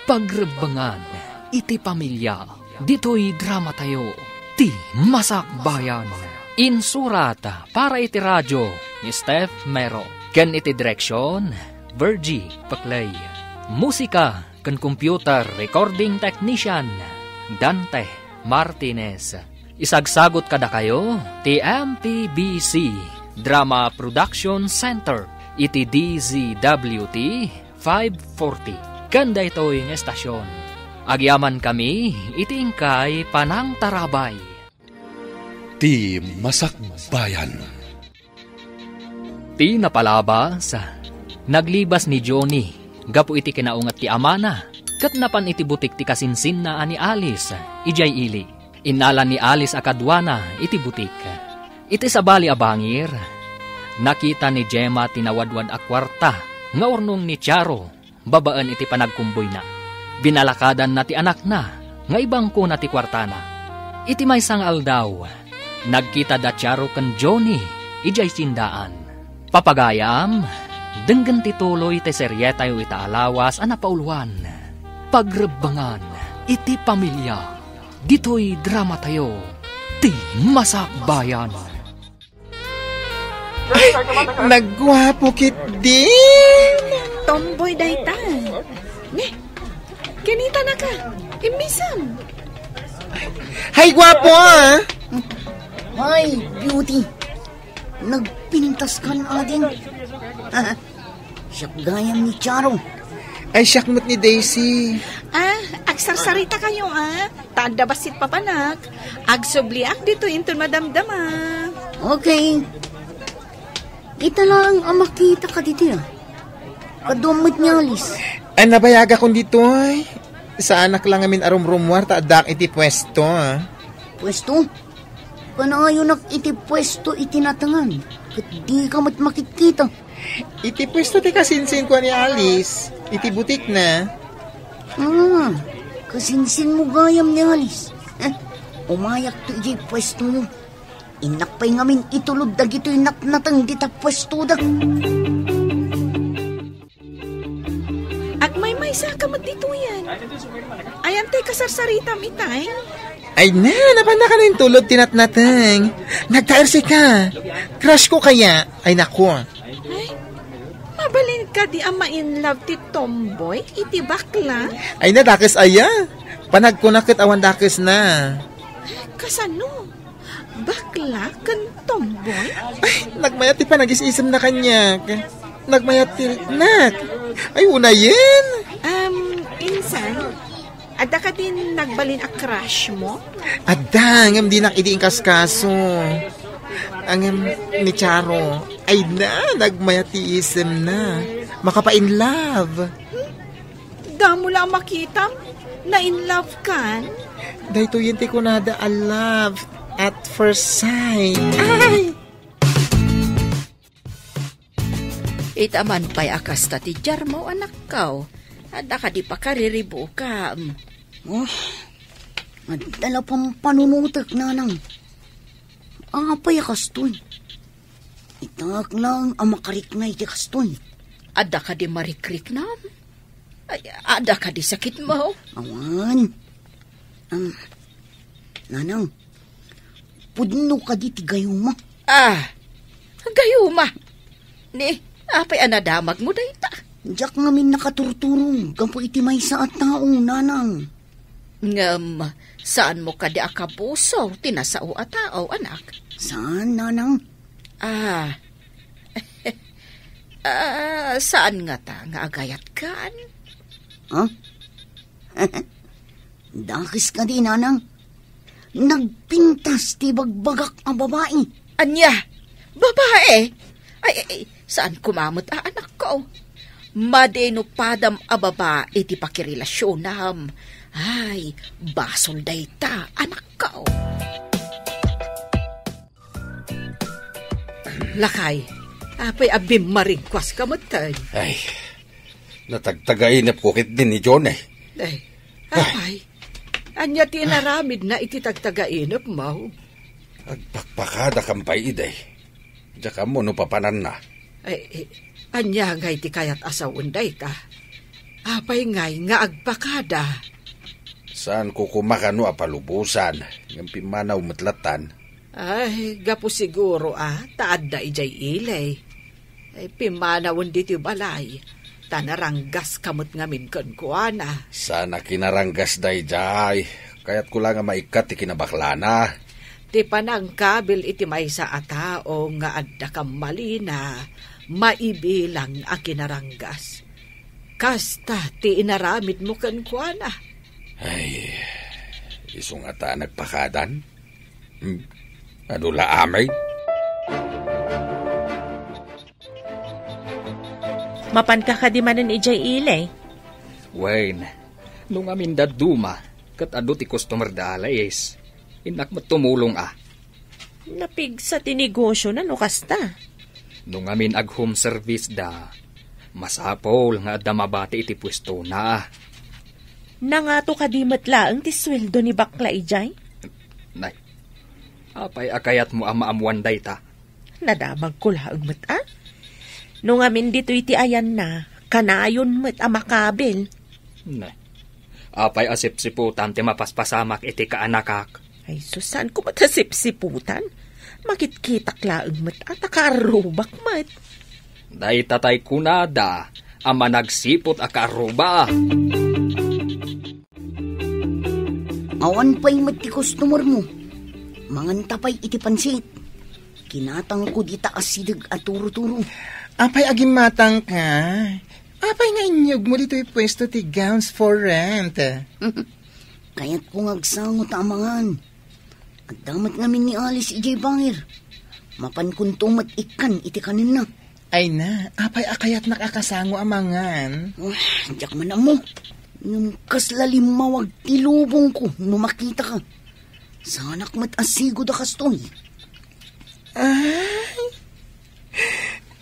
Pagrebbengan iti Pamilia. Ditoy dramatayo, Ti Masakbayan. Insurat para iti radio ni Steph Mero, ken iti direksyon, Virgie Peclay. Musika ken computer recording technician, Dante Martinez. Isagsagot kadakayo ti M P B C Drama Production Center iti D Z W T five forty. Ken daytoy nga estasyon, agyamankami iti inkay panangtarabay. Ti Masakbayan. Ti napalabas, naglibas ni Johnny gapu iti kinaunget ti amana, ket napan iti butik ti kasinsinna a ni Alice idiay ili. Innala ni Alice a kaduana iti butik. Iti sabali a bangir, nakita ni Gemma ti nawadwad a kuarta nga urnong ni Charo babaen iti panagkumboyna. Binalakadanna ti anakna nga ibangkona ti kuartana. Iti maysa nga aldaw, nagkita da Charo ken Johnny idiay tiendaan. Papagayam, denggen ti tuloy ti serietayo ita a lawas a napauluan, Pagrebbengan iti Pamilia. Ditoy dramatayo, Ti Masakbayan. Ay, nagguapo ketdin. Tomboy dayta. Ne, kinitanaka. Immisem. Hay, guapo, ah. Hay, beauty. Nagpintaskan ading. Siak gayam ni Charo. Ay, siak met ni Daisy. Ah, agsarsarita kayo, ah. Ta adda bassit papanak. Agsubliak ditoy inton madamdama. Okay. Ita laeng a makita kaditoy, ah. Kaduam met ni Alice. Ay, nabayagakon ditoy. Saanak la ngamin a rumrumuar ta addaak iti puesto, ah. Puesto? Kanayonak iti puesto iti natengan, ket dika met makitkita. Iti puesto ti kasinsinko a ni Alice, iti butikna. Ah, kasinsinmo gayam ni Alice. Eh, umayakto idiay puestoyo. Innak pay ngamin itulod dagitoy natnateng dita puestoda. Agmaymaysaka met ditoyen. Ayan tay kasarsaritam itay? Ay na, napannaka no intulod ti natnateng. Nagtaersika. Crush ko kaya. Ay naku. Ay, mabalin kadi a ma-in love ti tomboy iti bakla? Ay na, dakes aya. Panagkuna ket awan dakesna. Kasano? Bakla ken tomboy? Ay, nagmayat ti panagis-isemna kaniak. Nagmayat ti riknak. Ay, unayen. Um, insan, adda kadin nagbalin a crush mo? Adda, ngem dinak idi inkaskaso. Ngem ni Charo, ay na, nagmayat ti isemna. Makapa-in love. Damo la a makitam, na-in love kan? Daytoyen ti kunada a love at first sight. Ay! Ita man pay a kasta ti diarmo, anakko. Adda kadi pakariribukam? Oh, adda la pampanunotek, nanang. Apay a kastoy? Itaak laeng a makarikna iti kastoy. Adda kadi marikriknam? Ay, adda kadi sakitmo? Awan. Am, nanang, pudno kadi ti gayuma? Ah, gayuma? Ni, apay a nadamagmo dayta? Diak ngamin nakaturturong gapu iti maysa a tao, nanang. Ngem, saanmo kadi a kapuso ti nasao a tao, anak? Saan, nanang? Ah. Ah, saan ngata nga agayatkan? Ha? Dakes kadi, nanang. Nagpintas ti bagbagak a babai. Ania? Babae? Ay, ay, ay, saan koma met a anakko? Madi no padam a babae ti pakirelasionam. Ay, basol dayta, anakko. Lakay, apay a bimmaringkuaska metten? Ay, natagtagainepko ketdi ni Johnny. Ay, apay, ania ti inaramidna iti tagtagainepmo? Agpakpakada kan pay idi. Diak ammo no papananna. Ay, eh, ania ngay ti kayat a sawen dayta? Apay ngay nga agpakada? Saanko koma kano a palubosan, ngem pimmanaw met lattan. Ay, gapu siguro a, ta adda idiay ili. Ay, pimmanawen ditoy balay, ta naranggaska met ngamin kenkuana. Saan a kinaranggas daydiay. Kayatko la nga maikkat ti kinabaklana. Ti panangkabil iti maysa a tao nga adda kammalina, maibilang a kinaranggas. Kasta ti inaramidmo kenkuana. Ay, isu ngata a nagpakadan? Hmm? Adu la amay? Mapanka kadi manen idiay ili? Wen, no ngamin dadduma, ket adu ti customer da alis. Innak met tumulong a. Napigsa ti negosyo na no kasta. No ngamin ag-home service da, masapul nga adda mabati iti puesto na. Nangato kadi met laeng ti sueldo ni bakla idiay? Nay, apay a kayatmo a maammuan dayta? Nadamagko laeng met a. No ngamin ditoy ti ayanna, kanayon met a makabil. Ne. Apay a sipsiputan ti mapaspasamak iti kaanakak? Ay, sus, saanko met a sipsiputan? Makitkitak laeng met a ta kaarrubak met. Dayta tay kunada a managsiput a kaarruba. Awan pay met ti customer mo. Manganta pay iti pansit. Kinatangko dita asideg a turo-turo. Apay a gimmatangka? Apay nga inyugmo ditoy puesto ti gowns for rent? Kayatko nga agsango ta amangan. Adda met ngamin ni Alice idiay bangir. Mapankonto met ikkan iti kanenna. Ay na, apay a kayatnak a kasango amangan? Ah, diak man ammo. Ngem kasla limmawag ti lubongko no makitaka. Saanak met a sigud a kastoy. Ay,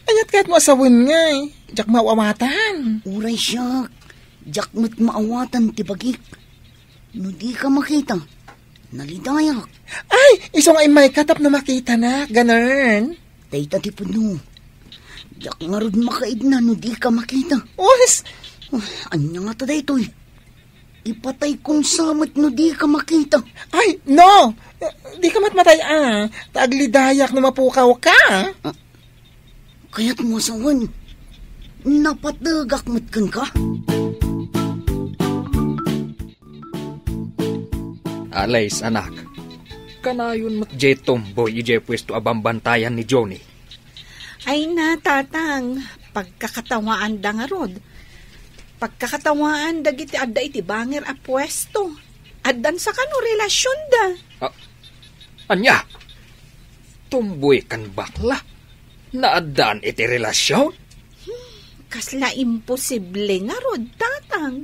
aniat kayatmo a sawen ngay? Diak maawatan. Uray siak, diak met maawatan ti bagik. No dika makita, nalidayak. Ay, isu nga immayka tapno makitanak, ganern. Dayta ti pudno. Diak ngarud makaidna no dika makita. Uwes! Ah, ania ngata daytoy? Ipataykon sa met no dika makita. Ay, no! Dika met matay a. Ta aglidayak no mapukawka. Ah, kayatmo a sawen, napategak met kenka? Alice, anak. Kanayon met diay tumboy idiay puesto a bambantayan ni Johnny. Ay na, Tatang, pagkakatawaanda ngarud. Pagkakatawaan dagiti adda iti bangir a puesto. Addan sa kano relasionda. Ah, ania? Tumboy ken bakla? Naaddaan iti relasion? Hmm, kasla imposible ngarud, Tatang.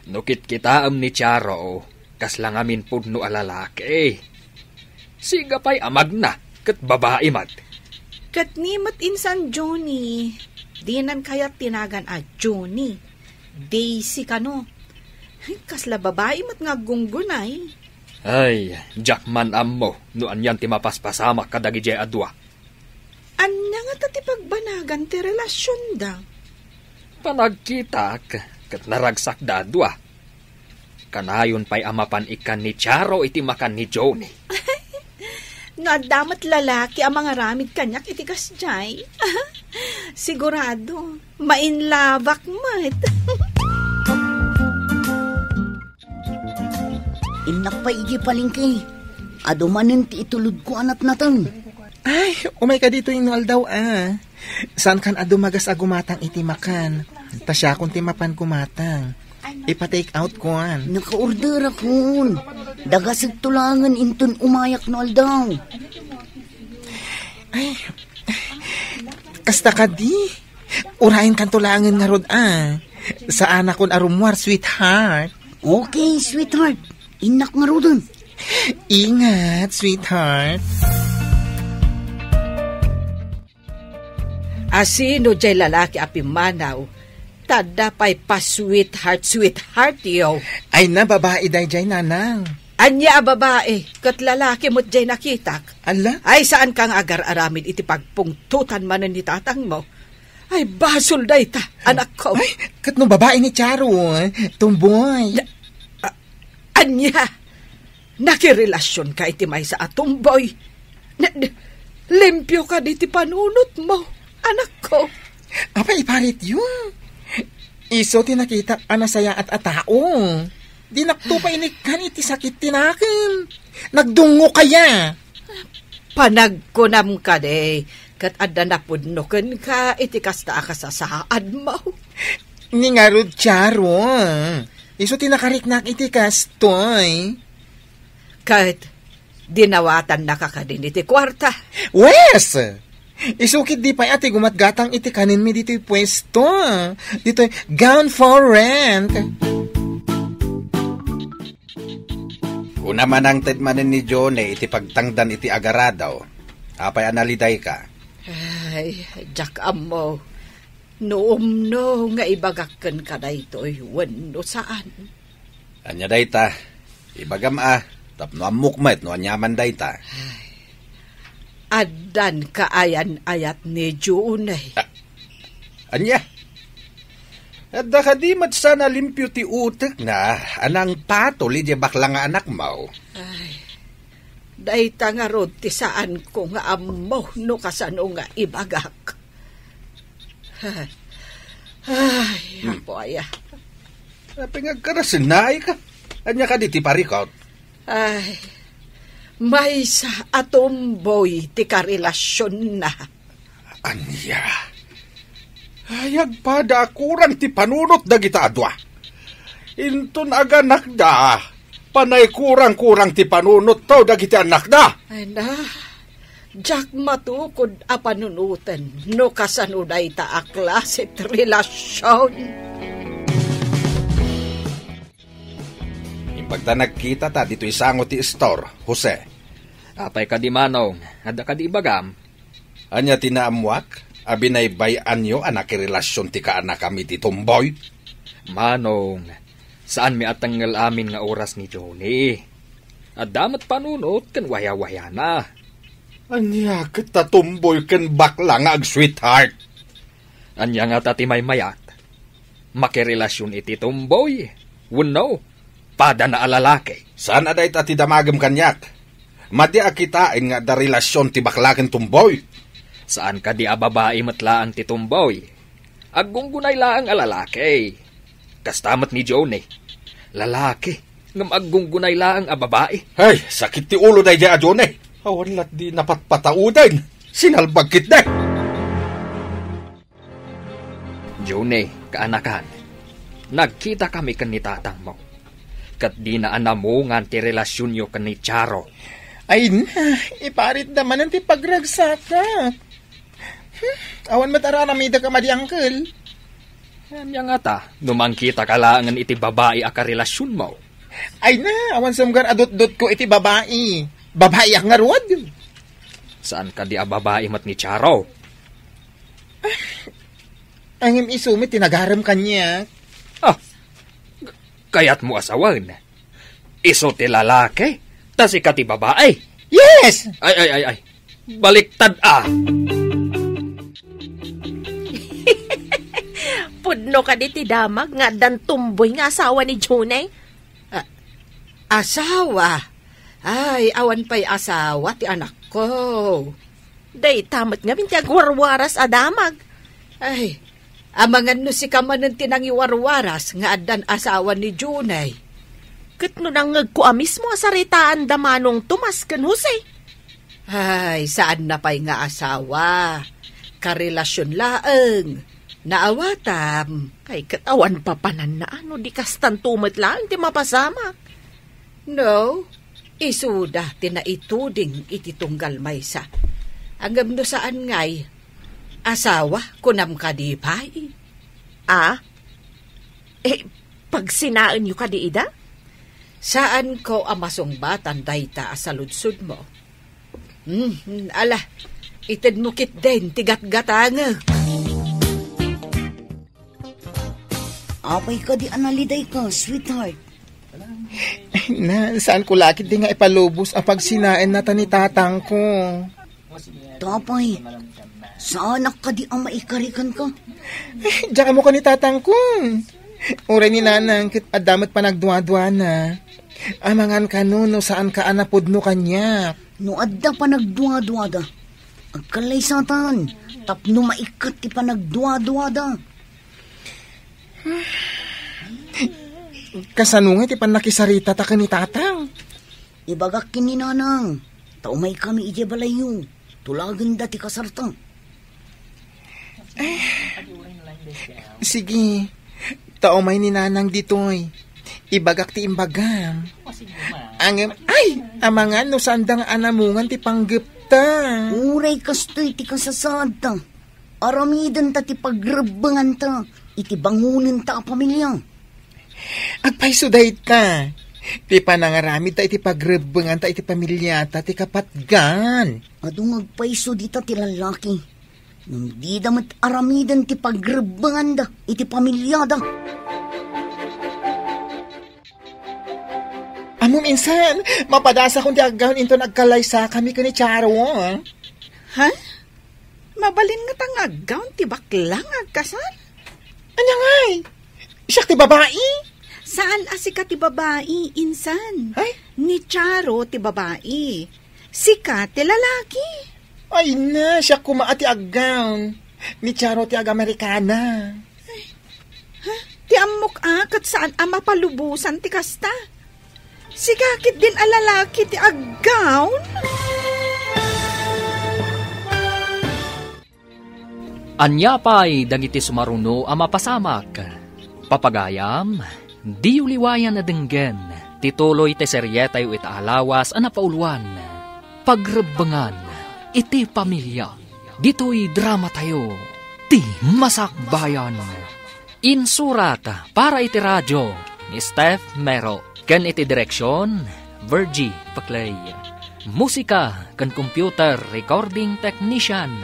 No kitkitaem ni Charo, kasla ngamin pudno a lalaki. Siga pay a magna, ket babai met. Ket ni met insan Johnny, dinan kayat ti nagan a Johnny. Daisy kano. Kasla babai met nga aggunggunay. Ay, diak man ammo no anian ti mapaspasamak kadagidiay a dua. Ania ngata ti pagbanagan ti relasionda? Panagkitak, ket naragsakda a dua. Kanayon pay a mapan ikkan ni Charo iti makan ni Johnny. No adda met lalaki a mangaramid kaniak iti kasdiay, sigurado, mainlabak met. Innak pay idiay palengke. Adu manen ti itulodko a natnateng. Ay, umayka ditoy no aldaw, a. Saankan a dumagas a gumatang iti makan. Ta siakon ti mapan gumatang. Ipa-take out kuan. Nakaorderakon. Dagasek to laengen inton umayak no aldaw. Ay, kasta kadi. Urayenkanto laengen ngarud, a. Saanakon a rummuar, sweetheart. Okay, sweetheart. Innak ngaruden. Ingat, sweetheart. A sino jay lalaki a pimmanaw? Ta adda pay pa-sweetheart, sweetheart, yo. Ay na, babai dayjay, nanang. Ania a babai? Ket lalaki met jay nakitak. Ala? Ay, saanka nga agar-aramid iti pagpungtotan manen ni tatangmo. Ay, basol dayta, anakko. Ay, ket no babai ni Charo, tomboy. Na, a, ania? Nakirelasionka iti maysa a tomboy? Na, na, limpio kadi ti panunotmo, anakko. Apay iparityo? Isu ti nakitak a nasayaat a tao. Dinakto pay inikkan iti sakit ti nakem. Nagdungngok aya. Panagkunam kadi, ket adda napudno kenka iti kasta a kasasaadmo. Ni ngarud, Charo, isu ti nakariknak iti kastoy. Ket dinawatannaka kadin iti kuarta? Wes! Isu ketdi pay a ti gumatgatang iti kanenmi ditoy puesto. Ditoy gown for rent. Kuna manangted manen ni Johnny iti pagtangdan iti agarado. Apay a nalidayka? Ay, diak ammo no umno nga ibagak kenka daytoy wenno saan. Ania dayta? Ibagam a, tapno ammok met no aniaman dayta. Ay, addan kaayan-ayat ni Johnny. A-, ania? Adda kadi met saan a limpio ti utekna a nangpatol idiay bakla nga anakmo? Ay, dayta ngarud ti saanko nga ammo no kasano nga ibagak. Ay, Hmm. Apo aya. Apay nga agkarasennaayka? Ania kadi ti parikot? Ay, maysa a tomboy ti karelasionna. Ania? Ay, agpada a kurang ti panunot dagita a dua. Inton aganakda, panay kurang-kurang ti panunotto dagiti annakda. Ay na, diak matukod a panunoten no kasano dayta a klase ti relasion. Imbag ta nagkitata ditoy sango ti istor, Jose. Apay kadi, Manong? Adda kadi ibagam? Ania ti naammuak a binaybay-anyo a nakirelasion ti kaanakam iti tomboy? Manong, saanmi a tengngel amin nga oras ni Johnny. Adda met panunot ken wayawayana. Ania ket ta tomboy ken bakla nga ag-sweetheart? Ania ngata ti maymayat? Makirelasion iti tomboy wenno padana a lalaki? Saan a dayta ti damagem kaniak. Madi a kitaen nga adda relasion ti bakla ken tomboy. Saan kadi a babai met laeng ti tomboy? Aggunggunay laeng a lalaki. Kasta met ni Johnny. Lalaki, ngem aggunggunay laeng a babai. Ay, sakit ti ulo daydiay a Johnny. Awan lat di napatpatauden. Sinalbag ketdi. Johnny, kaanakan, nagkitakami ken ni tatangmo. Ket dina a namungan ti relasionyo ken ni Charo. Ay na, iparitda manen ti pagragsakak. Hmm, awan met aramidek a madi, uncle. Ania ngata, no mangkitaka laengen iti babai a karelasionmo? Ay na, awan sumgar a dutdotko iti babai. Babaiak ngarud. Saan kadi a babai met ni Charo? Ngem isu met ti nagarem kaniak. Ah, Kayatmo a sawen? Isu ti lalaki, ta sika ti babai. Yes! Ay, ay, ay, ay. Baliktad, a. Pudno kadi ti damag nga addan tomboy nga asawa ni Junay? A-, asawa? Ay, awan pay asawa ti anakko. Dayta met ngamin ti agwarwaras a damag. Ay, amangan no sika manen ti nangiwarwaras nga addan asawa ni Junay. Ket no nangngegko a mismo a saritaanda Manong Tomas ken Jose. Ay, saanna pay nga asawa. Karelasion laeng. Naawatam. Ay, ket awan papananna, a no di kastanto met laeng ti mapasamak. No, isuda ti naituding iti tunggal maysa. Ngem no saan ngay, asawa, kunam kadi pay? A? Eh, pagsinaenyo kadi ida? Saanko a masungbatan dayta a saludsodmo. Hmm, ala, itedmo ketdin ti gatgatangek. Apay kadi a nalidayka, sweetheart? Na, saanko la ketdi nga ipalubos a pagsinaenna ta ni tatangko. Apay, saanak kadi a maikarikanka? Diak ammo ken ni tatangko. Uray ni nanang ket adda met panagduaduana. Amangan kano no saanka a napudno kaniak. No adda panagduaduada, agkallaysatan tapno maikkat ti panagduaduada. Kasano nga ti pannakisaritata ken ni tatang? Ibagak ken ni nanang, ta umaykami idiay balayyo. Tulagenda ti kasarta. Sige, ta umay ni nanang ditoy. Ibagak ti imbagam. Ngem, ay, amangan no saanda nga anamungan ti panggepta. Uray kastoy ti kasasaadta. Aramidenta ti pagrebbenganta iti bangonenta a pamilia. Agpayso dayta. Ti panangaramidta iti pagrebbenganta iti pamiliata ti kapatgan. Adu nga agpayso dita ti lallaki. Ngem dida met aramiden ti pagrebbenganda iti pamiliada. Ammom insan, mapadasakon ti aggaon inton agkallaysakami ken ni Charo, a? Ha? Mabalin ngata nga aggaon ti bakla nga agkasar? Ania ngay? Siak ti babai? Saan a sika ti babai, insan. Ay? Ni Charo ti babai. Sika ti lalaki. Ay na, siak koma a ti aggaon. Ni Charo ti agamerikana. Ha? Ti ammok a, ket saan a mapalubosan ti kasta. Sika ketdin a lalaki ti aggaon? Ania pay dagiti sumaruno a mapasamak? Papagayam, diyo liwayan a denggen ti tuloy ti serietayo ita a lawas a napauluan, Pagrebbengan iti Pamilia. Ditoy dramatayo, Ti Masakbayan. Insurat para iti radio ni Steph Mero ken iti direksion, Virgie Paclay. Musika ken computer recording technician,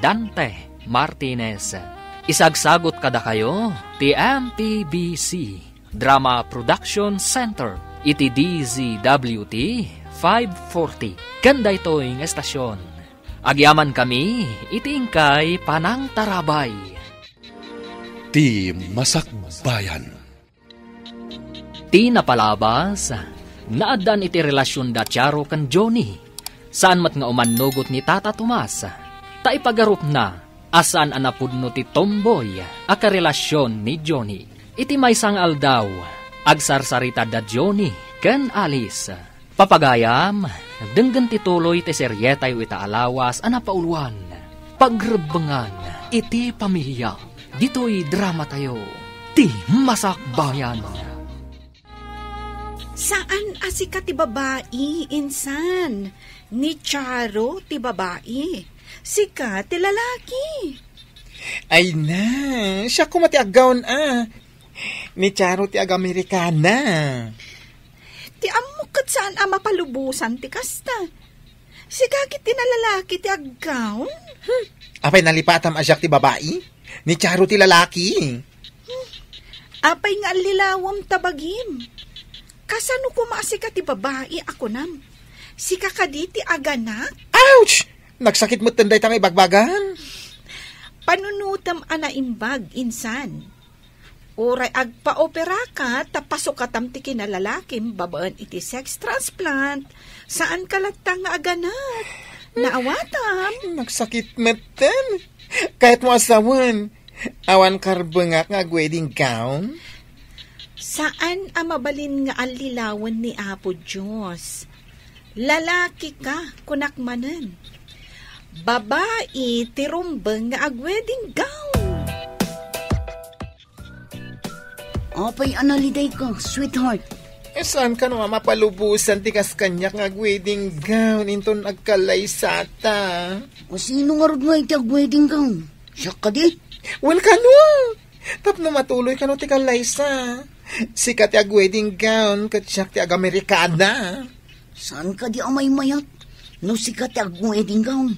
Dante Martinez. Isagsagot kadakayo ti M P B C Drama Production Center iti D Z W T five forty ken daytoy nga estasion. Agyamankami iti inkay panangtarabay. Ti Masakbayan. Ti napalabas, naaddaan iti relasion da Charo ken Johnny. Saan met nga umannugot ni Tata Tomas, ta ipagarupna a saan a napudno ti tomboy a karelasion ni Johnny. Iti maysa nga aldaw, agsarsarita da Johnny ken Alice. Papagayam, denggen ti tuloy ti serietayo ita a lawas a napauluan, Pagrebbengan iti Pamilia. Ditoy dramatayo, Ti Masakbayan. Saan a sika ti babai, insan. Ni Charo ti babai. Sika ti lalaki. Ay na, siak koma ti aggaon a. Ni Charo ti agamerikana. Ti ammok ket saan a mapalubosan ti kasta. Sika ket ti nalalaki ti aggaon. Hmm. Apay nalipatam a siak ti babai? Ni Charo ti lalaki. Hmm. Apay nga allilawem ta bagim? Kasano koma a sika ti babai a kunam? Sika kadi ti aganak? Ouch! Nagsakit metten dayta nga ibagbagan. Panunotem a naimbag, insan. Uray agpaoperaka ta pasukatam ti kinalalakim babaen iti sex transplant. Saanka latta nga aganak. Naawatam. Nagsakit metten. Kayatmo a sawen, awan karbengak nga ag-wedding gown? Saan a mabalin nga allilawen ni Apo Dios. Lalaki ka, kunak manen. Babai ti rumbeng nga ag-wedding gown. Apay a nalidayka, sweetheart? Eh, saan kano a mapalubosan ti kas kaniak nga ag-wedding gown inton agkallaysata? O sino ngarud nga iti ag-wedding gown? Siak kadi? Wen kano! Tapno matuloy kano ti kallaysa. Sika ti ag-wedding gown, ket siak ti ag-Amerikana. Saan kadi a maymayat? No sika ti ag-wedding gown,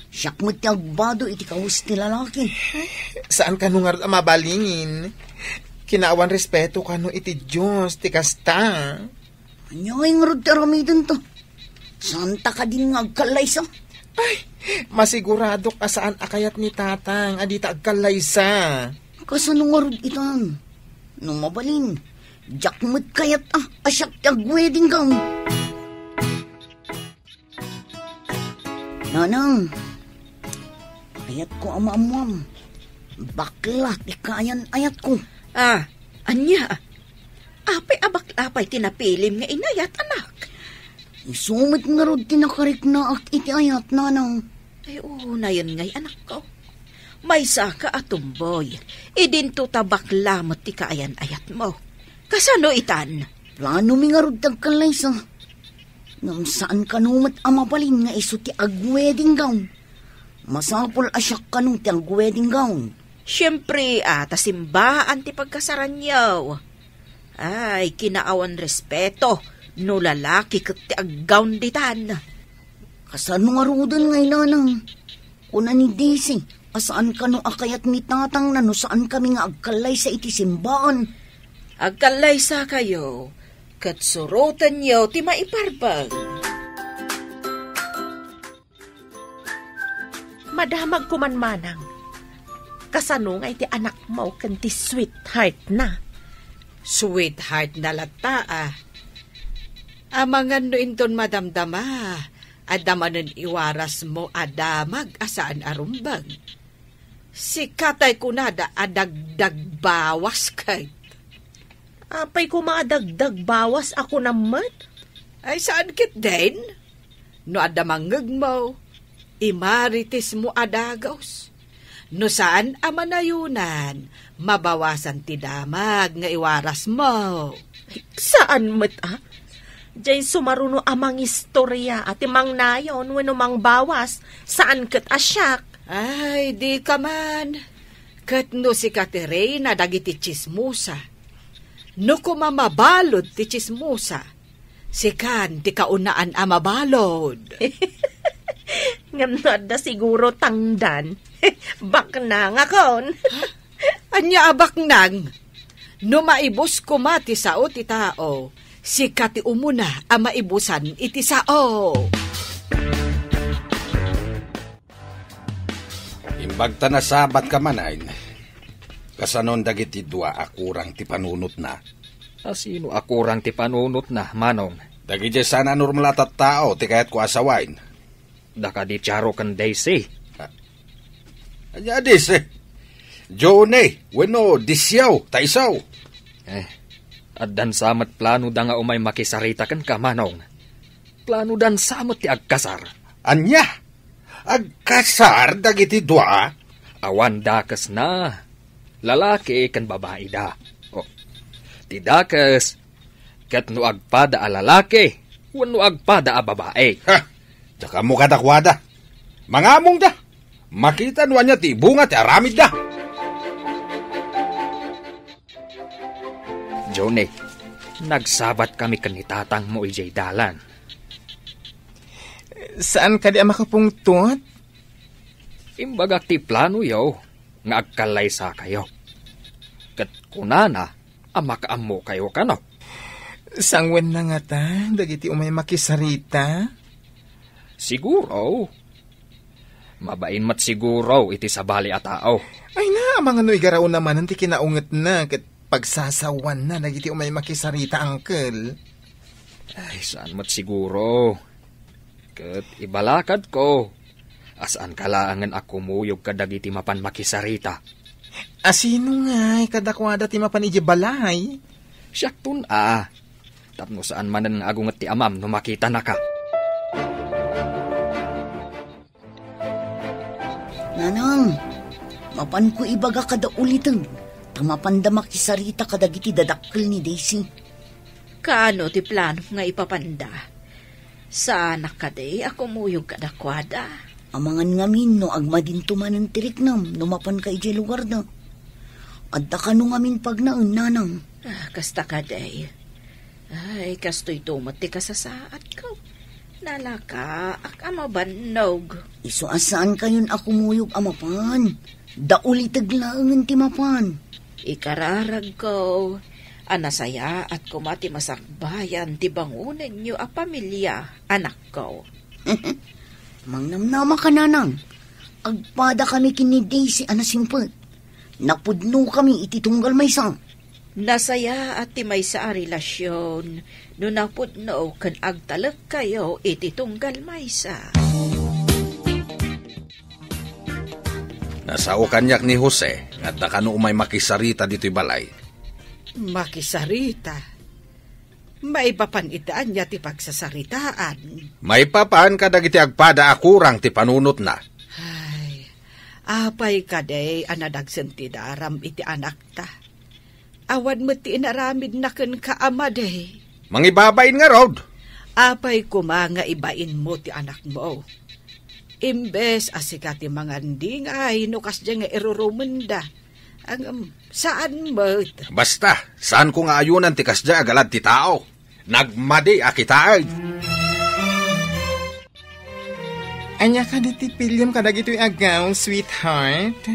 siak met ti agbado iti kawes ti lalaki. Saan kano ngarud a mabalin? Kinaawan respeto kano iti Dios ti kasta. Ania ngay ngarud ti aramidenta? Saanta kadin nga agkallaysa? Ay, masiguradok a saan a kayat ni Tatang a dita agkallaysa. Kasano ngarud itan? No mabalin, diak met kayat a, a siak ti ag-wedding gown. Nanang, ayatko a maammuam. Bakla ti kaayan-ayatko. Ah, ania? Apay a bakla pay ti napilim nga inayat, anak? Isu met ngarud ti nakariknaak iti ayat, nanang. Ay, unayen ngay, anakko. Maysaka a tumboy, idinto ta bakla met ti kaayan-ayatmo. Kasano itan? Planomi ngarud ti agkallaysa. Ngem saan kano met a mabalin nga isu ti ag-wedding gown. Masapul a siak kano ti ag-wedding gown. Siempre, a, ta simbaan ti pagkasaranyo. Ay, kinaawan respeto no lalaki ket ti ag-gown ditan. Kasano ngaruden nga ilanang? Kuna ni Daisy a saan kano a kayat ni Tatangna no saan kami nga agkallaysa iti simbaan. Agkallaysakayo, ket surotenyo ti maiparbeng. Madamag koman, manang. Kasano nga iti anakmo ken ti sweetheart na? Sweetheart na latta, a. Amangan no inton madamdama, adda manen iwarasmo a damag a saan a rumbeng. Sika tay kunada a dagdagbawas ket. Apay koma a dagdagbawas a kunam met? Ay, saan ketdin? No adda mangngegmo, imaritismo a dagus. No saan a manayonan, mabawasan ti damag nga iwarasmo. Saan met a? Diay sumaruno a mangistoria a ti mangnayon wenno mangbawas, saan ket a siak. Ay, dika man. Ket no sika ti reyna dagiti tsismosa, no koma mabalud ti tsismosa, sikan ti kaunaan a mabalud. Ngem no adda siguro tangdan, baknangakon. Ania a baknang? No maibus koma ti sao ti tao, sika ti umuna a maibusan iti sao. Imbag ta nasabatka manen, kasanon dagiti dua a kurang ti panunotna? A sino a kurang ti panunotna, manong? Dagiti saan a normal a tattao ti kayatko a sawen. Da kadi Charo ken Daisy. Ah, ania a Daisy? Johnny, wenno Disiaw, ta isu. Eh, addan sa met plano da nga umay makisarita kenka, manong. Plano dan sa met ti agkasar. Ania? Agkasar dagiti dua? Awan dakesna. Lalaki ken babai da. Oh. Ti dakes, ket no agpada a lalaki, wenno agpada a babai. Ha! Diak ammo kadakuada. Mangamongda. Makita no ania ti ibunga ti aramidda. Johnny, nagsabat kami ken ni tatangmo idiay dalan. Saan kadi a makapungtot? Imbagak ti planoyo nga agkallaysakayo. Ket kunana, a makaammokayo kano. Sangwenna ngata dagiti umay makisarita? Siguro. Mabain met siguro iti sabali a tao. Ay na, amangan no igarawna manen ti kinaungetna ket pagsasawanna dagiti umay makisarita, uncle. Ay, saan met siguro. Ket ibalakadko a saanka laengen a kumuyog kadagiti mapan makisarita. A sino ngay kadakuada ti mapan idiay balay? Siakton a. Tapno saan manen nga agunget ti amam no makitanaka. Nanang, mapanko ibaga kada uliteg, ta mapanda makisarita kadagiti dadakkel ni Daisy. Kaano ti plano nga ipapanda? Saanak kadi a kumuyog kadakuada? Amangan ngamin no agmadinto manen ti riknam no mapanka idiay lugarda. Adda kano ngamin pagnaen, nanang? Ah, kasta kadi. Ay, kastoyto met ti kasasaadko. Nalakaak a mabannog. Isu a saankayon a kumuyog a mapan. Dauliteg laengen ti mapan. Ikararagko a nasayaat koma ti masakbayan ti bangonenyo a pamilia, anakko. Mangnamnama ka, nanang. Agpada kami ken ni Daisy a nasingpet. Napudno kami iti tunggal maysa. Nasayaat ti maysa a relasion no napudno ken agtalekkayo iti tunggal maysa. Nasao kaniak ni Jose nga adda kano umay makisarita ditoy balay. Makisarita? Maipapan iti ania ti pagsasaritaan? Maipapan kadagiti agpada a kurang ti panunotna. Ay, apay kadi a nadagsen ti daram iti anakta? Awan met ti inaramidna kenka a madi. Mangibabain ngarud. Apay koma nga ibainmo ti anakmo? Imbes a sika ti mangandingay no kasdiay nga irurumenda. Ngem, saan met. Basta, saanko nga ayunan ti kasdiay a galad ti tao. Nagmadi a kitaen. Ania kadi ti piliem kadagitoy a gown, sweetheart?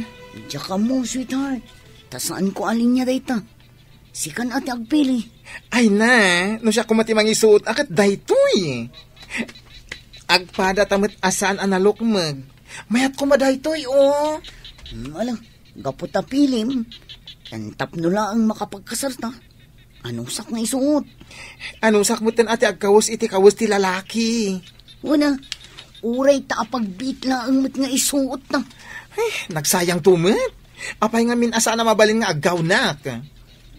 Diak ammo, sweetheart. Ta saanko a linia dayta. Sikan a ti agpili. Ay na, no siak koma ti mangisuot a ket daytoy. Agpada ta met a saan a nalukmeg. Mayat koma daytoy, o. Hmm, ala, gapu ta pilim, ken tapno laeng makapagkasarta, anusak nga isuot? Anusak metten a ti agkawes iti kawes ti lalaki. Wen a, uray ta apagbiit laeng met nga isuot na. Ay, nagsayangto met. Apay ngamin a saan a mabalin nga aggawnak?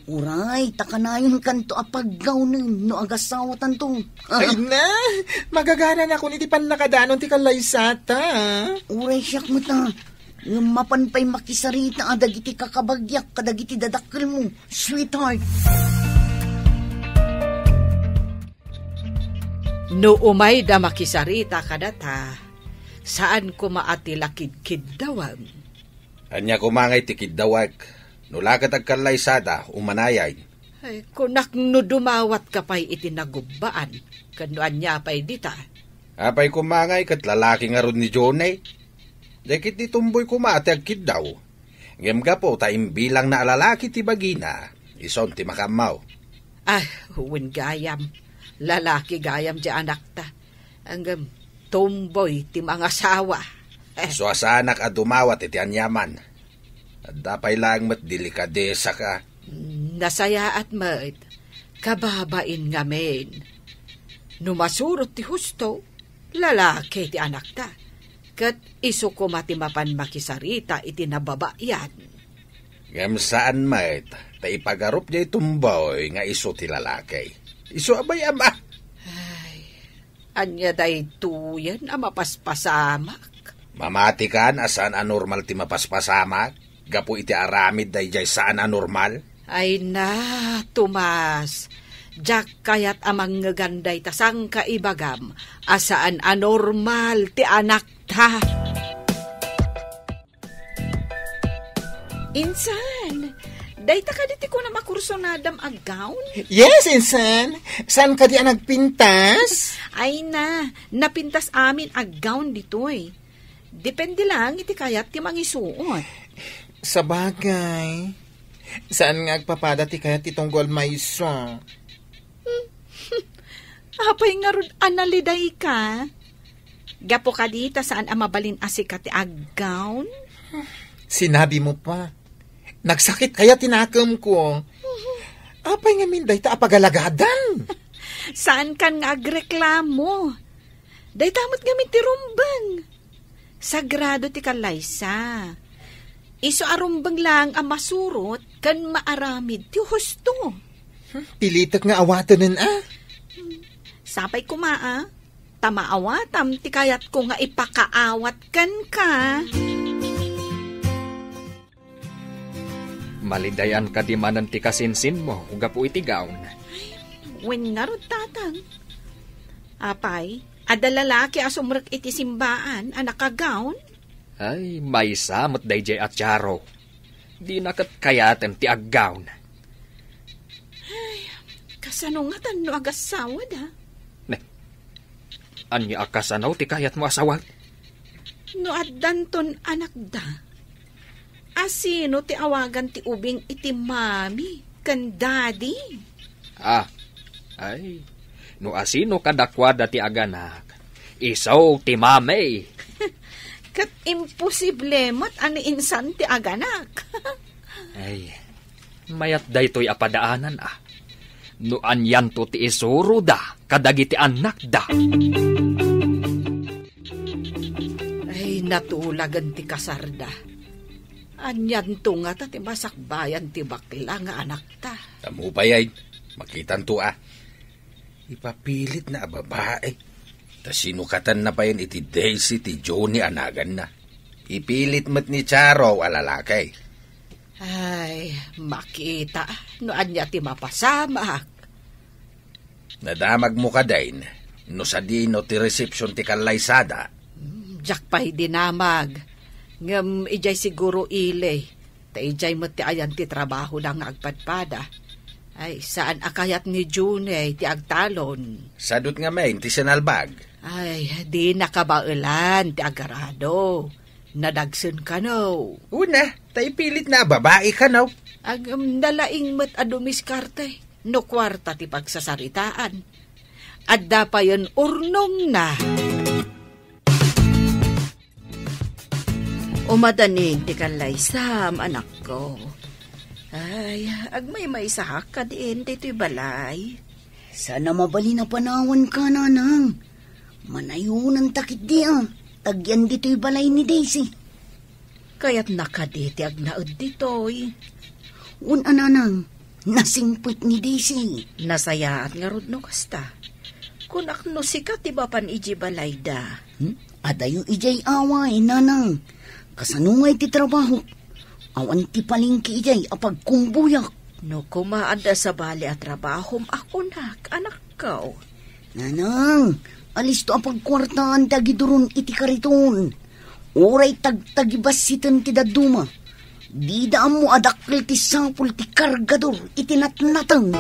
Uray, ta kanayonkanto a paggawnen no agasawatanto. Ay na, magagananak iti pannakadanon ti kallaysata. Uray siak met a. Ngem mapan pay makisarita a dagiti kakabagiak kadagiti dadakkelmo, sweetheart. No umayda makisarita kadata, saan koma a ti lakidkiddawem. Ania koma ngay ti kiddawek? No la ket agkallaysada, umanayay. Ay, kunak no dumawatka pay iti nagubbaan, ken no ania pay dita. Apay koma ngay ket lalaki ngarud ni Johnny? Dagiti tomboy koma ti agkiddaw. Ngem gapu ta imbilangna a lalaki ti bagina, isun ti makaammo. Ah, wen gayam. Lalaki gayam ti anakta. Ngem tomboy ti mangasawa. Isu a saanak a dumawat iti aniaman. Adda pay laeng met delikadesaka. Nasayaat met. Kababain ngamin. No masurot ti husto, lalaki ti anakta. Ket isu koma ti mapan makisarita iti nababayan. Ngem saan met, ta ipagarup diay tomboy nga isu ti lalaki. Isu a bay-am a. Ay, ania daytoyen a mapaspasamak? Mamatikan a saan a normal ti mapaspasamak gapu iti aramid daydiay saan a normal? Ay na, Tomas, diak kayat a mangngegan dayta sangkaibagam a saan a normal ti anakta. Insan, dayta kadi ti kunam a kursunadam a gown? Yes, insan. Saan kadi a nagpintas? Ay na, napintas amin a gown ditoy. Depende lang iti kayat ti mangisuot. Sabagay. Saan nga agpapada ti kayat ti tunggal maysa. Apay ngarud a nalidayka? Gapu kadi ta saan a mabalin a sika ti aggown? Sinabimo pa. Nagsakit kayat ti nakemko. Apay ngamin dayta a pagalagadan? Saankan nga agreklamo. Dayta met ngamin ti rumbeng. Sagrado ti kallaysa. Isu a rumbeng laeng a masurot ken maaramid ti husto. Pilitek nga awatenen, a? Sapay koma, a, ta maawatam ti kayatko nga ipakaawat kenka. Malidayan kadi manen ti kasinsinmo gapu iti gown? Wen ngarud, tatang. Apay, adda lalaki a sumrek iti simbaan a nakagown? Ay, maysa met daydiay a Charo. Dina ket kayaten ti aggown. Ay, kasano ngatan no agasawada? Ne, ania a kasano ti kayatmo a sawag? No addanton anakda, asino ti awagan ti ubing iti mami ken daddy? Ah, ay, no asino kadakuada ti aganak, isu ti mami. Ket imposible met a ni insan ti aganak. Ay, mayat daytoy a padaanan, a. No anianto ti isuroda kadagiti annakda. Ay, natulagen ti kasarda. Anianto ngata ti masakbayan ti bakla nga anakta? Ammo pay, ay, makitanto, a. Ipapilitna a babai. Ta sinukatanna payen iti Daisy ti Johnny a naganna. Ipilit met ni Charo a lalaki. Ay, makita no ania ti mapasamak. Nadamagmo kadin no sadino ti resepsion ti kallaysada? Mm, diak pay dinamag. Ngem idiay siguro ili, ta idiay met ti ayan ti trabahoda nga agpadpada. Ay, saan a kayat ni June ti agtalon. Sadut ngamin ti sinalbag. Ay, di nakabaelan ti agarado. Nadagsen kano. Una, ta ipilitna a babai kano. Agem, nalaing met a dumiskarte no kuarta ti pagsasaritaan. Adda payen urnongna. Umadanin ti kallaysam, anakko. Ay, agmaymaysahak kadin ditoy balay. Saan a mabalin a panawanka, nanang. Manayonanta ketdi a, ta agyan ditoy balay ni Daisy. Kayatna kadi ti agnaed ditoy? Wen a, nanang, nasingpet ni Daisy. Nasayaat ngarud no kasta. Kunak no sika ti mapan idiay balayda. Hmm? Adayo idiay away, nanang. Kasano ngay ti trabahok? Awan ti palengke idiay a pagkumbuyak. No koma adda sabali a trabahom a kunak, anakko. Nanang, alisto a pagkuartaan ti agiduron iti kariton. Uray tagtagibassiten ti dadduma. Dida ammo a dakkel ti sapul ti kargador iti natnateng.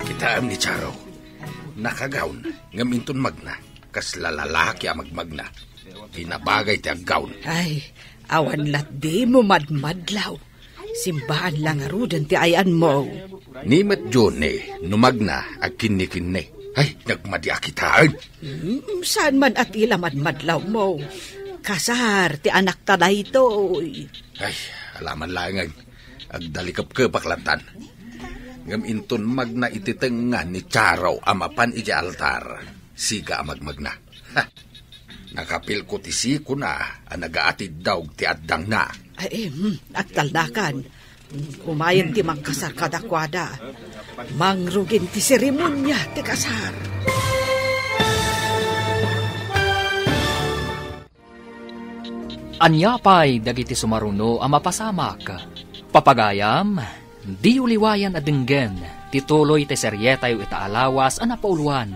Kitaem ni Charo. Nakagawn, ngem inton magna, kasla lalaki a magmagna. Kinabagay ti aggawn. Ay, awan latdimo madmadlaw. Simbaan la ngaruden ti ayanmo. Ni met Johnny, no magna, agkinnikinni. Ay, nagmadi a kitaen. Hmm, saan man a ti la madmadlawmo? Kasar ti anakta daytoy. Ay, alaman laengen. Agdalikepkepak lantan. Ngem inton magna iti tengnga ni Charo a mapan idiay altar, sika a magmagna. Ha! Nakapilko ti sikona a nagaatiddog ti addangna. Ay, em, agtalnakan. Umayen ti mangkasar kadakuada. Mangrugin ti seremonia ti kasar. Ania pay dagiti sumaruno a mapasamak? Papagayam, diyo liwayan a denggen ti tuloy ti serietayo ita a lawas a napauluan,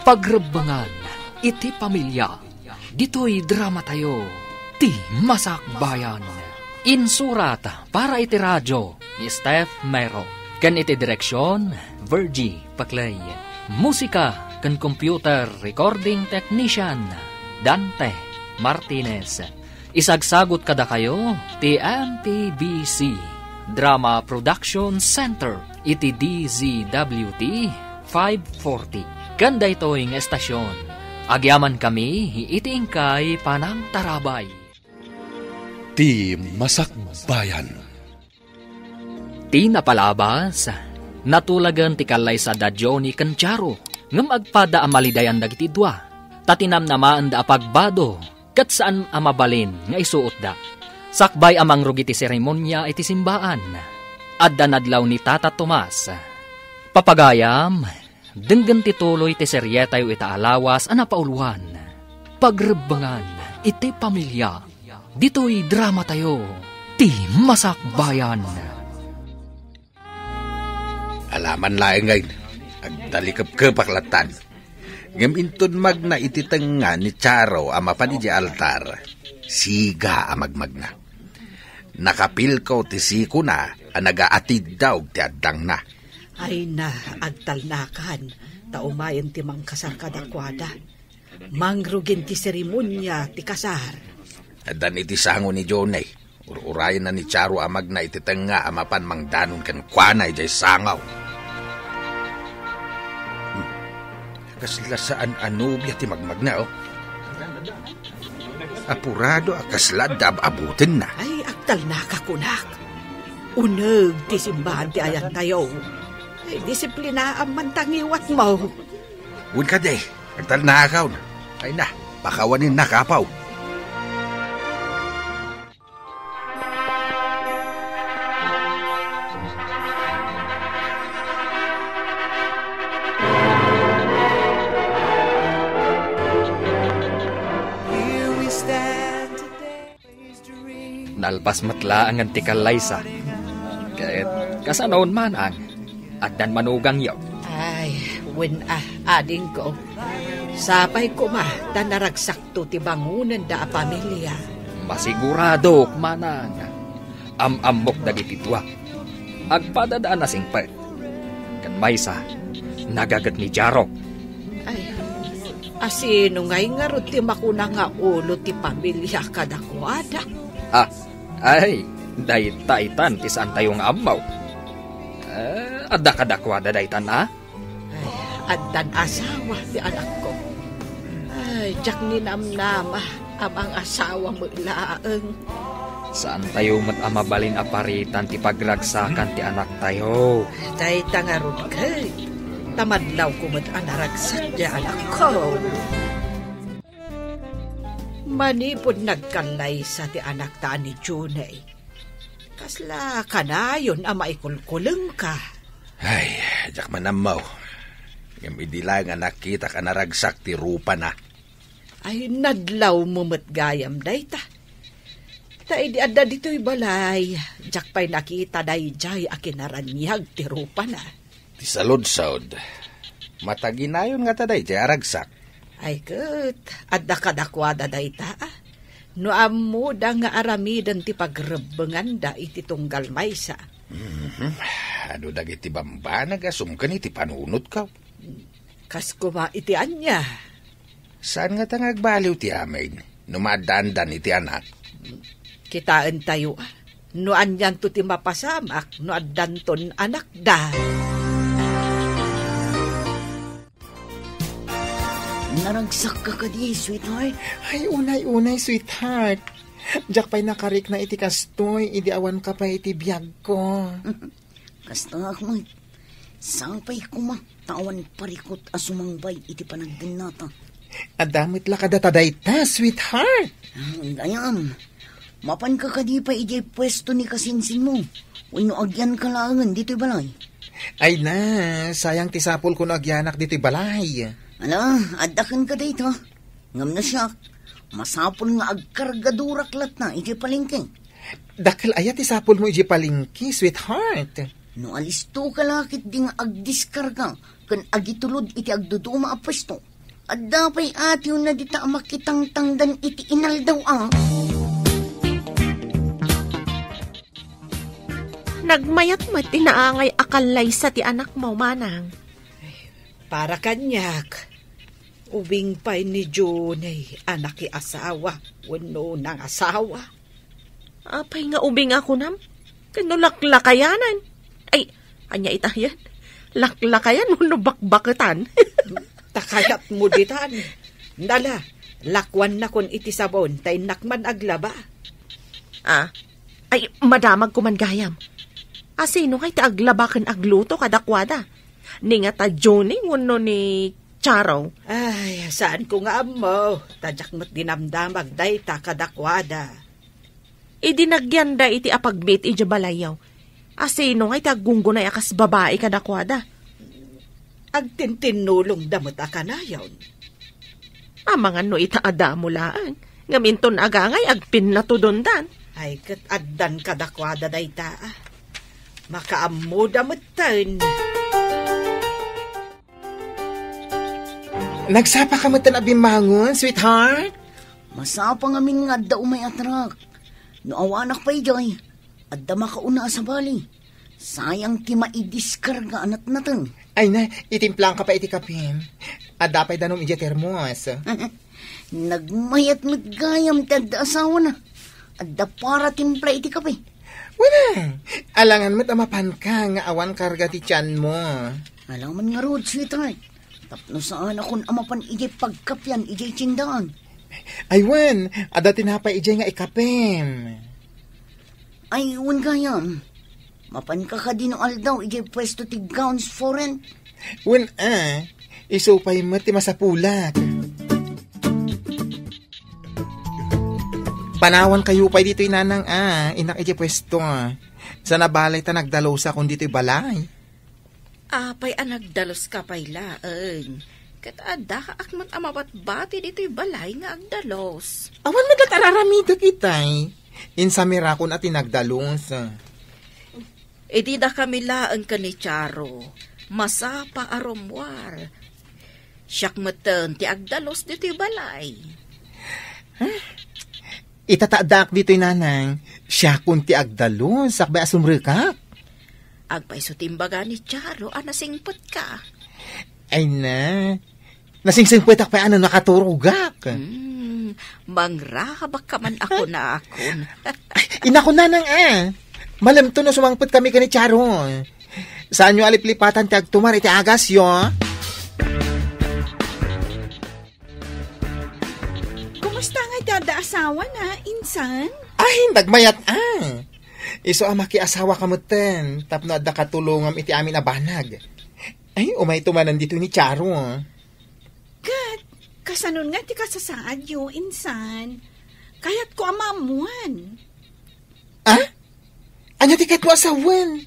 Pagrebbengan iti Pamilia. Ditoy dramatayo, Ti Masakbayan. Insurat para iti radio ni Steph Mero, ken iti direksion, Virgie Paclay. Musika ken computer recording technician, Dante Martinez. Isagsagut kadakayo ti M P B C Drama Production Center iti D Z W T five forty. Ken daytoy nga estasyon, agyamankami iti inkay panangtarabay. Ti Masakbayan. Ti napalabas, natulagen ti kallaysa da Johnny ken Charo, ngem agpada a malidayan dagiti dua, ta tinamnamaenda a pagbado ket saan a mabalin nga isuotda. Sakbay a mangrugi ti seremonia iti simbaan, adda nadlaw ni Tata Tomas. Papagayam, denggen ti tuloy ti serietayo ita a lawas a napauluan, Pagrebbengan iti Pamilia. Ditoy dramatayo, Ti Masakbayan. Alaman laeng ngay, agtalikepkepak lattan. Ngem inton magna iti tengnga ni Charo a mapan idiay altar, siga a magmagna. Nakapilko ti sikona a nagaatiddaog ti addangna. Ay na, agtalnakan, ta umayen ti mangkasar kadakuada. Mangrugin ti seremonia ti kasar. Addan iti sango ni Johnny. Ur-urayenna ni Charo a magna iti tengnga a mapan mangdanon kenkuana idiay sango. Hmm. Kasla saan a nobia ti magmagna, oh. Apurado a kasla adda ab-abutenna. Ay, agtalnaka kunak. Uneg ti simbaan ti ayantayo. Ay, disiplinaam man ta ngiwatmo. Wen kadi, agtalnakaw. Ay na, pakawanin na, kapaw. Nalpas met laengen ti kallaysa. Ket kasanoon, manang? Addan manugangyo? Ay, wen a, adingko. Sapay koma ta naragsakto ti bangonenda a pamilia. Masiguradok, manang. Am-ammok dagiti dua. Agpadada a nasingpet. Ken maysa, nagaget ni Charo. Ay, asino ngay ngarud ti makuna nga ulo ti pamilia kadakuada? Ah, ay, dayta itan ti saantayo nga ammo. Eh, adda kadakuada daytan, a? Ay, addan asawa ti anakko. Ay, diak ninamnama a mangasawa met laeng. Saantayo met a mabalin a paritan ti pagragsakan ti anaktayo. Dayta ngarud ket, ta madlawko met a naragsak ti anakko. Manipud nagkallaysa ti anakta a ni Junay, kasla kanayon a maikulkulengka. Ay, diak man ammo. Ngem idi laeng a nakitak a naragsak ti rupana. Ay, nadlawmo met gayam dayta. Ta idi adda ditoy balay, diak pay nakita daydiay a kinaraniag ti rupana. Ti saludsod, mataginayon ngata daydiay a ragsak? Ay ket, adda kadakuada dayta, a? No ammoda nga aramiden ti pagrebbenganda iti tunggal maysa. Mhm. Adu dagiti bambanag a sumken iti panunotko? Kas koma iti ania? Saan ngata nga agbaliw ti amin no maaddaandan iti anak? Kitaentayo, a, no anianto ti mapasamak no addanton anakda. Naragsakka kadi, sweetheart? Ay, unay-unay, sweetheart. Diak pay nakarikna iti kastoy, idi awanka pay iti biagko. Kastoy met. Sapay koma, ta awan parikut a sumangbay iti panagdennata. Adda met la kadata dayta, sweetheart. Ah, gayam. Mapanka kadi pay idiay puesto ni kasinsinmo? Wenno agyanka laengen ditoy balay? Ay na, sayang ti sapulko no agyanak ditoy balay. Ala, adda kenka dayta. Ngem no siak, masapul nga agkargadurak latta idiay palengke. Dakkel aya ti sapulmo idiay palengke, sweetheart? No alistoka la ketdi nga agdiskarga ken agitulod iti agduduma a puesto, adda pay atiwna dita a makitangtangdan iti inaldaw a. Nagmayat met ti naangay a kallaysa ti anakmo, manang. Para kaniak, Ubing pay ni Junie a nakiasawa wenno nangasawa. Apay nga ubing a kunam? Ken no laklakayanan? Ay, ania ita yan? Laklakayan wenno bakbaketan? Ta kayatmo ditan. Nala, lakuannakon iti sabon ta innak man aglaba. Ah, ay, madamag ko man gayam. Asino ngay ti aglaba ken agluto kadakuada? Ni nga ta Junie wenno ni Charo? Ay, saanko nga ammo. Ta diak met dinamdamag dayta kadakuada. Idi nagyanda iti apagbiit idiay balayyo, asino ngay ti aggunggunay a kas babai kadakuada? Agtintinnulongda met a kanayon. Amangan no ita a damo laeng, ngem inton agangay agpinnatudondan. Ay, ket addan kadakuada dayta, a. Makaammoda metten. Nagsapa ka metten a bimmangon, sweetheart? Masapa ngamin nga adda umay a truck. No awanak pay idiay, adda makauna a sabali. Sayang ti maidiskarga a natnateng. Ay na, itimplang ka pa iti kapim. Adda pay danum idiay termos. Nagmayat met gayam ti adda asawana. Adda para timpla iti kape. Wala. Alangan met a mapanka nga awan karga ti tianmo. Alangan ngarud, sweetheart. Tapno saanakon a mapan idiay pagkapian idiay tiendaan. Ay wen, adda tinapay idiay nga ikapem. Ay, wen gayam. Mapanka kadi no aldaw idiay puesto ti Gowns for Rent? Wen a, isu pay met ti masapulak. Panawan kayo pay ditoy nanang a, innak idiay puesto. Sa nabalay ta nagdalusak ditoy balay. Apay a nagdaluska pay laeng? Ket adda ka akman a mabatbati ditoy balay nga agdalus. Awan met la ti araramidek itay. Insamirakon a ti nagdalus. Idi dakami laeng ken ni Charo, masapa a rummuar. Siak metten ti agdalus ditoy balay. Ita ta addaak ditoy, nanang, siakon ti agdalus, sakbay a sumrekak. Agpayso ti imbaga ni Charo a nasingpetka. Ay na, nasingsingpetak pay a no nakaturogak. Hmm, mangrabak ka man a kunakon. Ay, inakon, nanang, a. Malemto no sumangpet kami ken ni Charo. Saanyo a liplipatan ti agtumar iti agasyo? Kumusta ngay ti adda asawana, insan? Ay, nagmayat a. Isu a makiasawa ka metten, tapno adda katulongam iti amin a banag. Ay, umayto manen ditoy ni Charo. Ket, kasanon nga ti kasasaadyo, insan? Kayatko a maammuan. A? Ania ti kayatmo a sawen?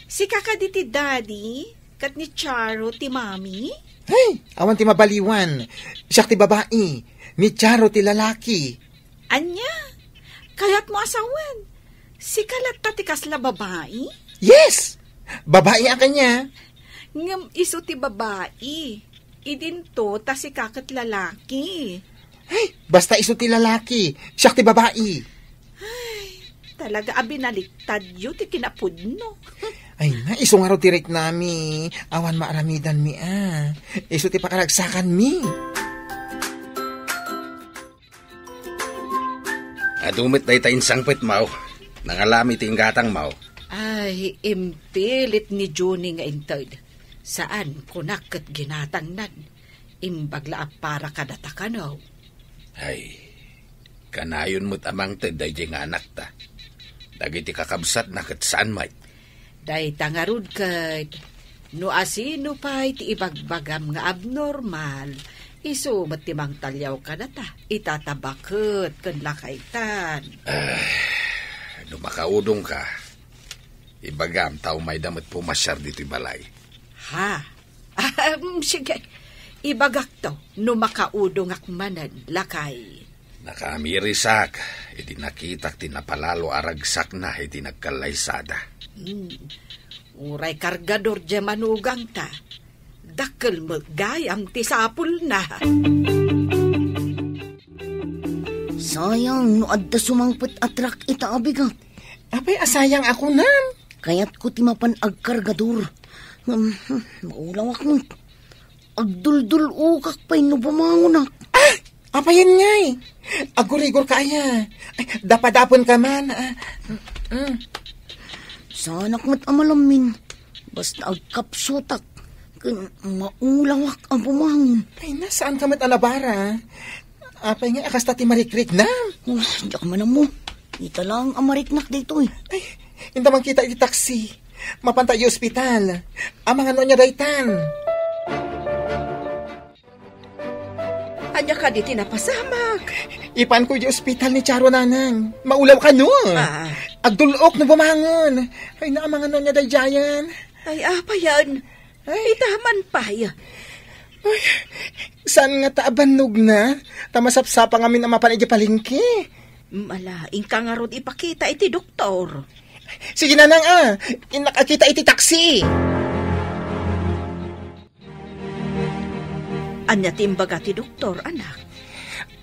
Sika kadi ti daddy, ket ni Charo ti mami? Hey, awan ti mabaliwan. Siak ti babai, ni Charo ti lalaki. Ania? Kayatmo a sawen? Sika latta ti kasla babai? Yes! Babai a kaniak. Ngem isu ti babai. Idinto ta sika ket lalaki. Ay, basta isu ti lalaki, siak ti babai. Ay, talaga a binaliktadyo ti kinapudno. Ay na, isu ngarud ti riknami. Awan maaramidanmi a. Isu ti pakaragsakanmi. Adu met dayta insangpetmo. Nangalami ti inggatangmo. Ay, impilit ni Junie nga inted. Saan, kunak ket ginatangnan. Imbag la a para kadata kano. Ay, kanayon met a mangted daydiay nga anakta. Dagiti kakabsatna ket saan met. Dayta ngarud ket, no asino pay ti ibagbagam nga abnormal, isu met ti mangtaliaw kadata, ita ta baket ken lakaytan. Ah, no makaudongka, ibagam ta umayda met pumasiar ditoy balay. Ha? Ahem, sige. Ibagakto no makaudongak manen, lakay. Nakaamirisak idi nakitak ti napalalo a ragsakna iti nagkallaysada. Hmm. Uray kargador diay manugangta. Dakkel met gayam ti sapulna. Sayang no adda sumangpet a truck ita a bigat. Apay a sayang a kunam? Kayatko ti mapan agkargador. Hmm, hmm, maulawak met. Agduldul-okak pay no bumangonak. Ah! Apayen ngay? Agurigor ka aya. Ay, dapadapen ka man. Ah, mm. Saanak met a malamin. Basta agkapsutak. Ken maulawak a bumangon. Ay, na, saan ka met a nabara? Apay nga, a kasta ti marikriknam? Oh, diak man ammo. Ita lang a mariknak daytoy. Ay, inta man kita iti taksi. Mapanta iti ospital. Amangan no ania daytan. Ania kadi ti napasamak? Ipanko iti ospital ni Charo, nanang. Maulaw kano. Ah. Agdul-ok no bumangon. Ay, naamangan no ania daydiayen. Ay, apayen. Ay. Ita man pay. Ay, saan ngata a bannogna? Ta masapsapa ngamin a mapan idiay palengke. Mala, inka ngarud ipakita iti doktor. Sige, nanang, ah. Innak a kita iti taksi. Ania ti imbaga ti doktor, anak?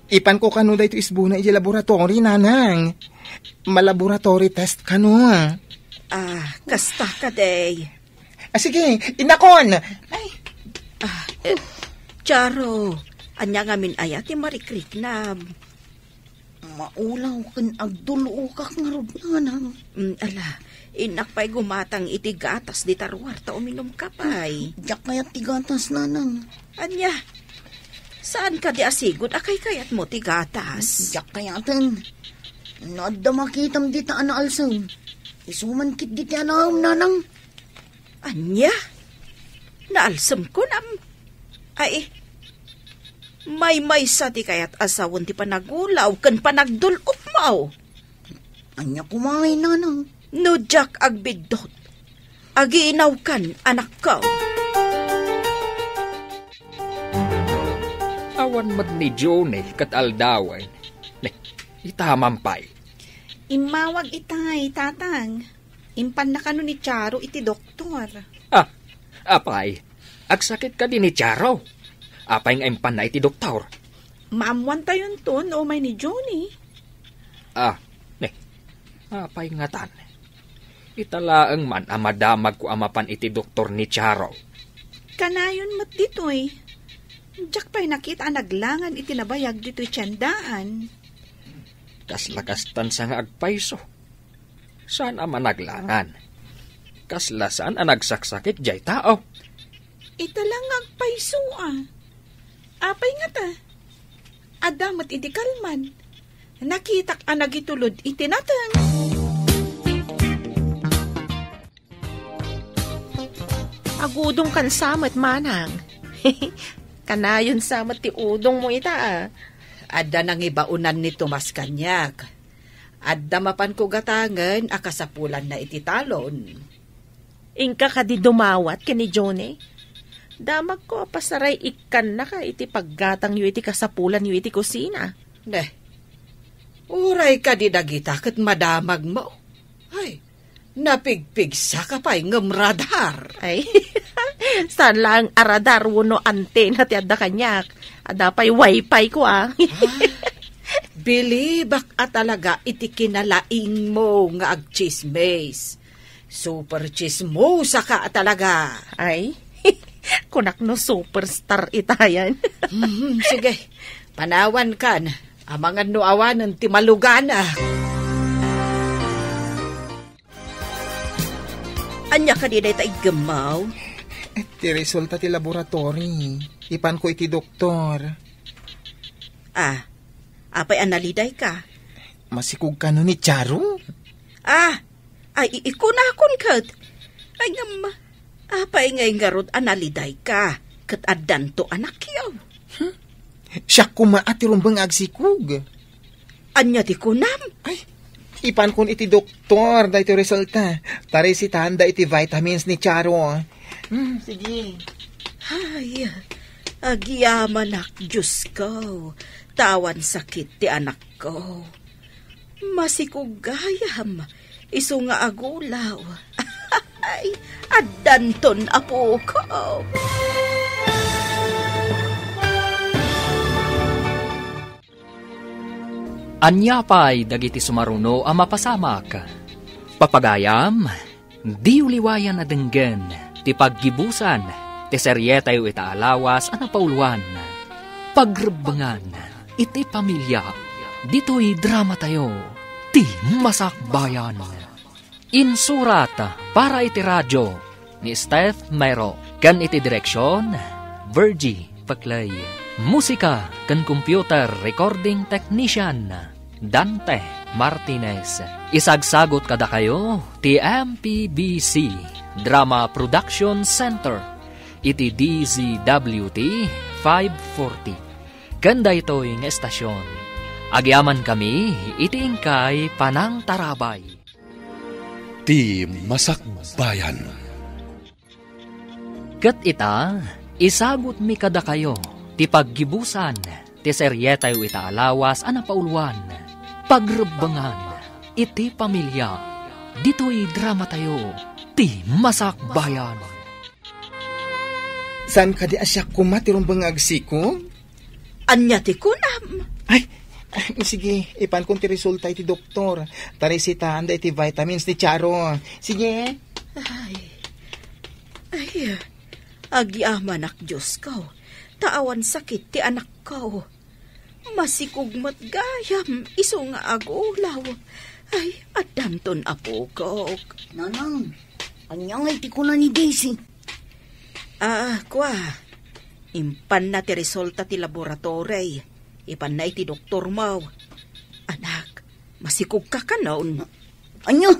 Ipanko kano daytoy isbuna idiay laboratory, nanang. Ma-laboratory test kano. Ah, kasta kadi. Ah, sige, innakon. Ay. Ah, eh, Charo, ania ngamin aya ti marikriknam? Maulaw ken agdul-okak ngarud, nanang. Mm, ala, innak pay gumatang iti gatas dita ruar ta uminumka pay. Diak kayat ti gatas, nanang. Ania? Saan kadi a sigud a kaykayatmo ti gatas? Diak kayaten. No adda makitam dita a naalsem, isu man ketdi ti anaem, nanang. Ania? Naalsem kunam? Ay, maymaysa ti kayat a sawen ti panagulaw ken panagdul-okmo. Ania koma ngay, nanang? No diak agbiddut, agiinawkan, anakko. Awan met ni Johnny ket aldawen. Ne, ita man pay. Immawag itay, tatang. Impanna kano ni Charo iti doktor. Ah, apay, agsakit kadi ni Charo? Apay nga impanna iti doktor? Maammuantayonto no umay ni Johnny. Ah, ne, apay ngatan? Ita laeng man a madamagko a mapan iti doktor ni Charo. Kanayon met ditoy. Diak pay nakita a naglangan iti nabayag ditoy tiendaan. Kasla kastan sa nga agpayso. Saan a managlangan? Kasla saan a nagsaksakit diay tao? Ita lang nga agpayso a. Apay ngata? Adda met iti kalman. Nakitak a nagitulod iti nateng. Agudongkan sa met, manang. Kanayon sa met ti udongmo ita, a. Adda nangibaonan ni Tomas kaniak. Adda mapanko gatangen a kasapulanna iti talon. Inka kadi dumawat ken ni Johnny? Damagko a pasaray ikkannaka iti paggatangyo iti kasapulanyo iti kusina. Ne, uray kadi dagita ket madamagmo. Ay, napigpigsaka pay ngem radar. Ay, saan laeng a radar wenno antena ti adda kaniak. Adda pay wifi ko, a. Ah, bilibak a talaga iti kinalaingmo nga agtsismis. Super tsismosa ka a talaga. Ay, kunak no superstar itayan. Mhm, sige, panawankan. Amangan no awanen ti malugana. Ania kadi dayta iggemmaw? Ti resulta ti laboratory. Ipanko iti doktor. Ah, apay a nalidayka? Masikog kano ni Charo? Ah, ay, i-, ikunakon ket. Ay, ngem, apay ngay ngarud a nalidayka ket addanto anakyo? Hmm? Siak koma a ti rumbeng nga agsikog. Ania ti kunam? Ay, ipankon iti doktor daytoy resulta. Tarisitaanda iti vitamins ni Charo. Hmm, sige. Ay, agyamanak, Diosko. Awan sakit ti anakko. Masikog gayam, isu nga agulaw. Ay, addanton, apoko. Ania pay dagiti sumaruno a mapasamak? Papagayam, diyo liwayan a denggen ti paggibusan ti serietayo ita a lawas a napauluan, Pagrebbengan iti Pamilya. Ditoy dramatayo, ti Masakbayan. Insurat para iti radio ni Steph Mero, ken iti direksion, Virgie Paclay. Musika ken computer recording technician, Dante Martinez. Isagsagot kadakayo ti M P B C Drama Production Center iti D Z W T five forty. Ken daytoy nga estasion, agyamankami iti inkay panangtarabay. Ti Masakbayan. Ket ita, isagutmi kadakayo ti paggibusan ti serietayo ita a lawas a napauluan, Pagrebbengan iti Pamilya. Ditoy dramatayo, ti Masakbayan. Saan kadi a siak koma ti rumbeng nga agsikog? Ania ti kunam? Ay, ay, sige, ipankon ti resulta iti doktor. Tarisitaanda iti vitamins ni Charo. Sige. Ay, ay, agyamanak, Diosko, ta awan sakit ti anakko. Masikog met gayam isu nga agulaw. Ay, addanton apokok. Nanang, ania ngay ti kuna ni Daisy? Ah, kua. Impanna ti resulta ti laboratory. Ipanna iti doktormo. Anak, masikogka kanon? Ania?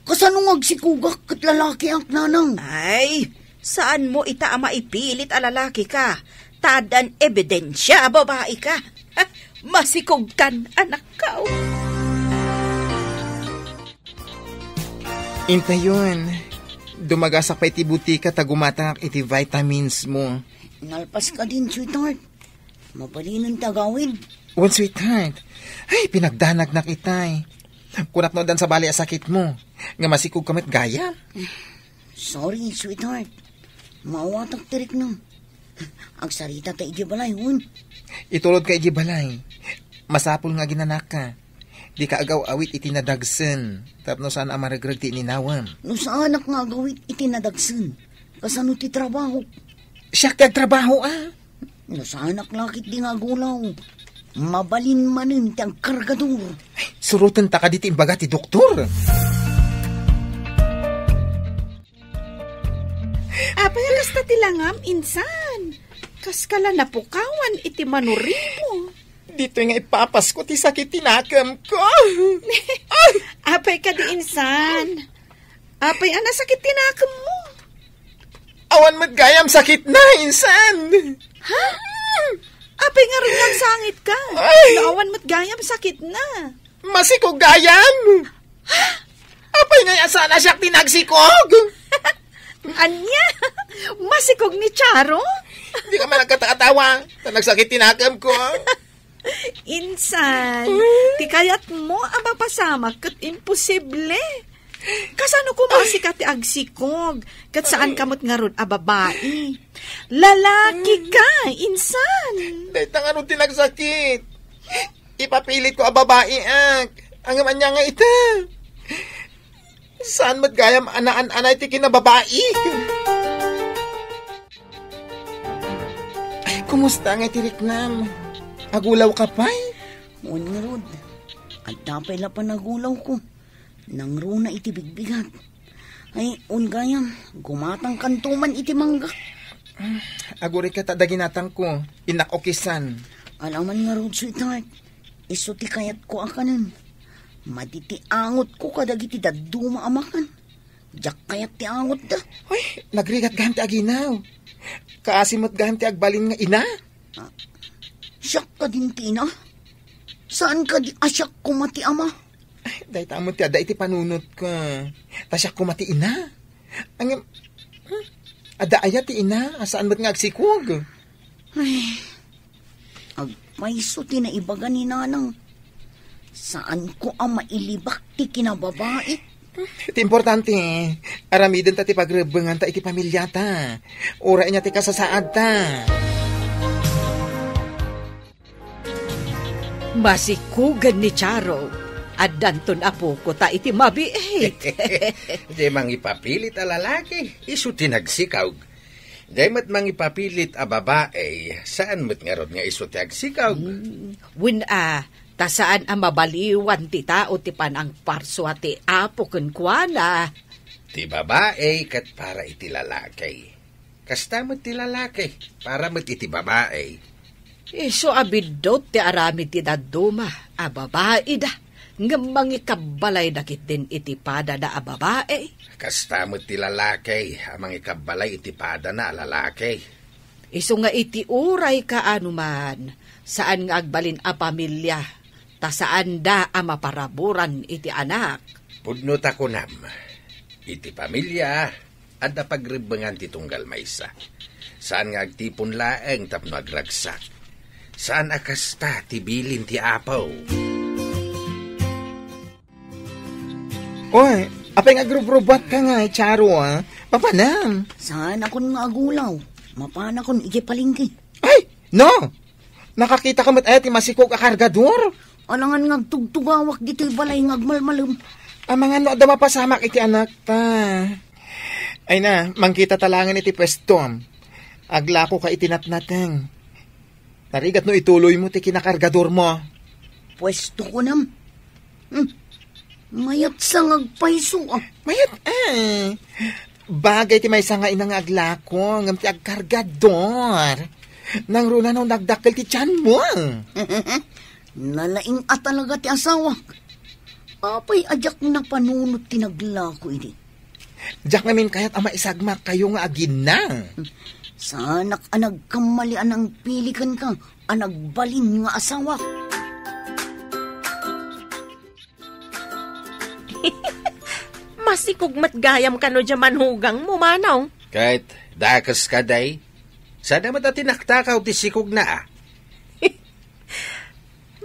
Kasano nga agsikogak ket lalakiak, nanang? Ay, saanmo ita a maipilit a lalakika, ta addan ebidensia a babaika. Masikogkan, anakko. Intayon, dumagasak pay iti butika ta gumatangak iti vitamins mo. Nalpas ka din, sweetheart. Mabalinen ti agawid. Wen, sweetheart. Ay, pinagdanagnak itay. Kunak no addan sabali a sakitmo, nga masikog ka met gayam. Sorry, sweetheart. Maawatak ti riknam. Agsarita ta iti balay, wen. Itulod ka iti balay. Masapul nga aginanaka. Dika agaw-awit iti nadagsen, tapno saan a maregreg ti ininawam. No saanak nga agawit iti nadagsen, kasano ti trabahok? Siak ti agtrabaho, a. No saanak la ketdi nga agulaw, mabalin manen ti agkargador. Ay, surotenta kadi ti imbaga ti doktor. Apay a kasta ti langam, insan? Kaska la napukawan iti manurimo. Ditoy nga ipapasko ti sakit ti nakemko. Apay kadi, insan? Apay a nasakit ti nakemmo? Awan met gayam sakitna, insan. Ha? Apay ngarud nga agsangitka? Ay! No awan met gayam sakitna? Masikog gayam. Apay ngay a saan a siak ti nagsikog? Ania? Masikog ni Charo? Dika man agkatakatawa, ta nagsakit ti nakemko. Insan, ti kayatmo a mapasamak ket imposible. Kasano koma a sika ti agsikog, ket saan ka met ngarud a babai? Lalaki ka, insan. Dayta ngarud ti nagsakit. Ipapilitko a babaiak. Ngem ania nga ita? Saan met gayam a naan-anay ti kinababai? Ay, kumusta nga ti riknam? Agulaw ka pay? Wen ngarud, adda pay la panagulawko. Nangruna iti bigbigat. Ay, wen gayam, gumatangkanto man iti mangga. Agurayka ta adda ginatangko, innak ukisan. Alaman ngarud, sweetheart. Isu ti kayatko a kanen. Madi ti angotko kadagiti dadduma a makan. Diak kayat ti angotda. Ay, nagrigat gayam ti aginaw. Kaasi met gayam ti agbalin nga ina. Ah, siak kadin ti ina? Saan kadi a siak koma ti ama? Ay, dayta met ti adda iti panunotko. Ta siak koma ti ina. Ngem, hmm, adda aya ti ina a saan met nga agsikog? Ay, agpayso ti naibaga ni Nanang. Saanko a mailibak ti kinababai. Ti importante, aramidenta ti pagrebbenganta iti pamilyata. Uray ania ti kasasaadta. Masikugan ni Charo. Addanton apoko ta iti mabiit. Di mangipapilit a lalaki, isu ti nagsikog. Diay met mangipapilit a babai, saan met ngarud nga isu ti agsikog? Hmm, wen a, ta saan a mabaliwan ti tao ti panangparsua ti Apo kenkuana. Ti babai ket para iti lalaki. Kasta met ti lalaki, para met iti babai. Isu a biddut ti aramid ti dadduma a babaida, ngem mangikabbalayda ketdin iti padana a babai. Kasta met ti lalaki a mangikabbalay iti padana a lalaki. Isu nga iti uray kaano man, saan nga agbalin a pamilia, ta saanda a maparaburan iti anak. Pudno ta kunam, iti pamilia, adda pagrebbengan ti tunggal maysa. Saan nga agtipon laeng tapno agragsak. Saan a kasta ti bilin ti Apo. Oy, apay nga agrubrubuat ka nga, Charo, ah? Papanam? Saanakon nga agulaw. Mapanakon idiay palengke. Ay, no! Nakakita ka met aya ti masikog a kargador? Alangan nga agtugtugawak ditoy balay nga agmalmalem. Amangan no adda mapasamak iti anak ta. Ay na, mangkita ta laengen iti puestom. Aglako ka iti natnateng. Narigat no ituloy mo ti kinakargador mo. Puesto ko nam. Hmm. Mayat sa nga agpayso, ah. Mayat, eh. Bagay ti maysa nga ina nga aglako, ngem ti agkargador. Nangruna no nagdakkel ti tiyan mo. Nalaing a talaga ti asawak. Apay a diak napanunot ti naglako idi? Diak ngamin kayat a maisagmak kayo nga agina. Saanak a nagkammali a nangpili kenka a nagbalin nga asawa. Masikog met gayam kano dia manugangmo, Manong. Ket dakes ka, day. Sada met a tinaktakaw ti sikogna, a.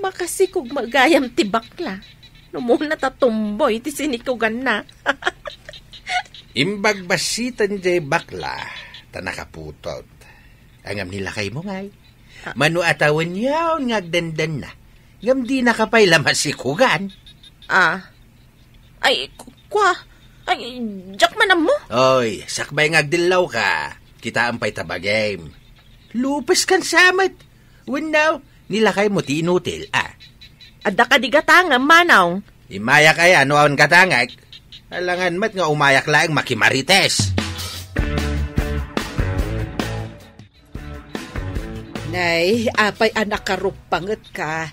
Makasikog met gayam ti bakla. No umuna ta tomboy ti sinikuganna. Imbag bassiten jay bakla, ta nakaputot. Ngem ni lakaymo ngay. Ah. Mano a tawen yaon nga agdandanna. Ngem dinaka pay la masikugan. Ah. Ay, ku-, kua. Ay, diak man ammo. Oy, sakbay nga agdillaw ka. Kitaem pay ta bagim. Lupes kan samet. Wenno, ni lakaymo ti inutil, a. Adda kadi gatangem, Manong? Immayak aya no awan gatangek. Alangan met nga umayak laeng makimarites. Nay, apay a nakaruppanget ka.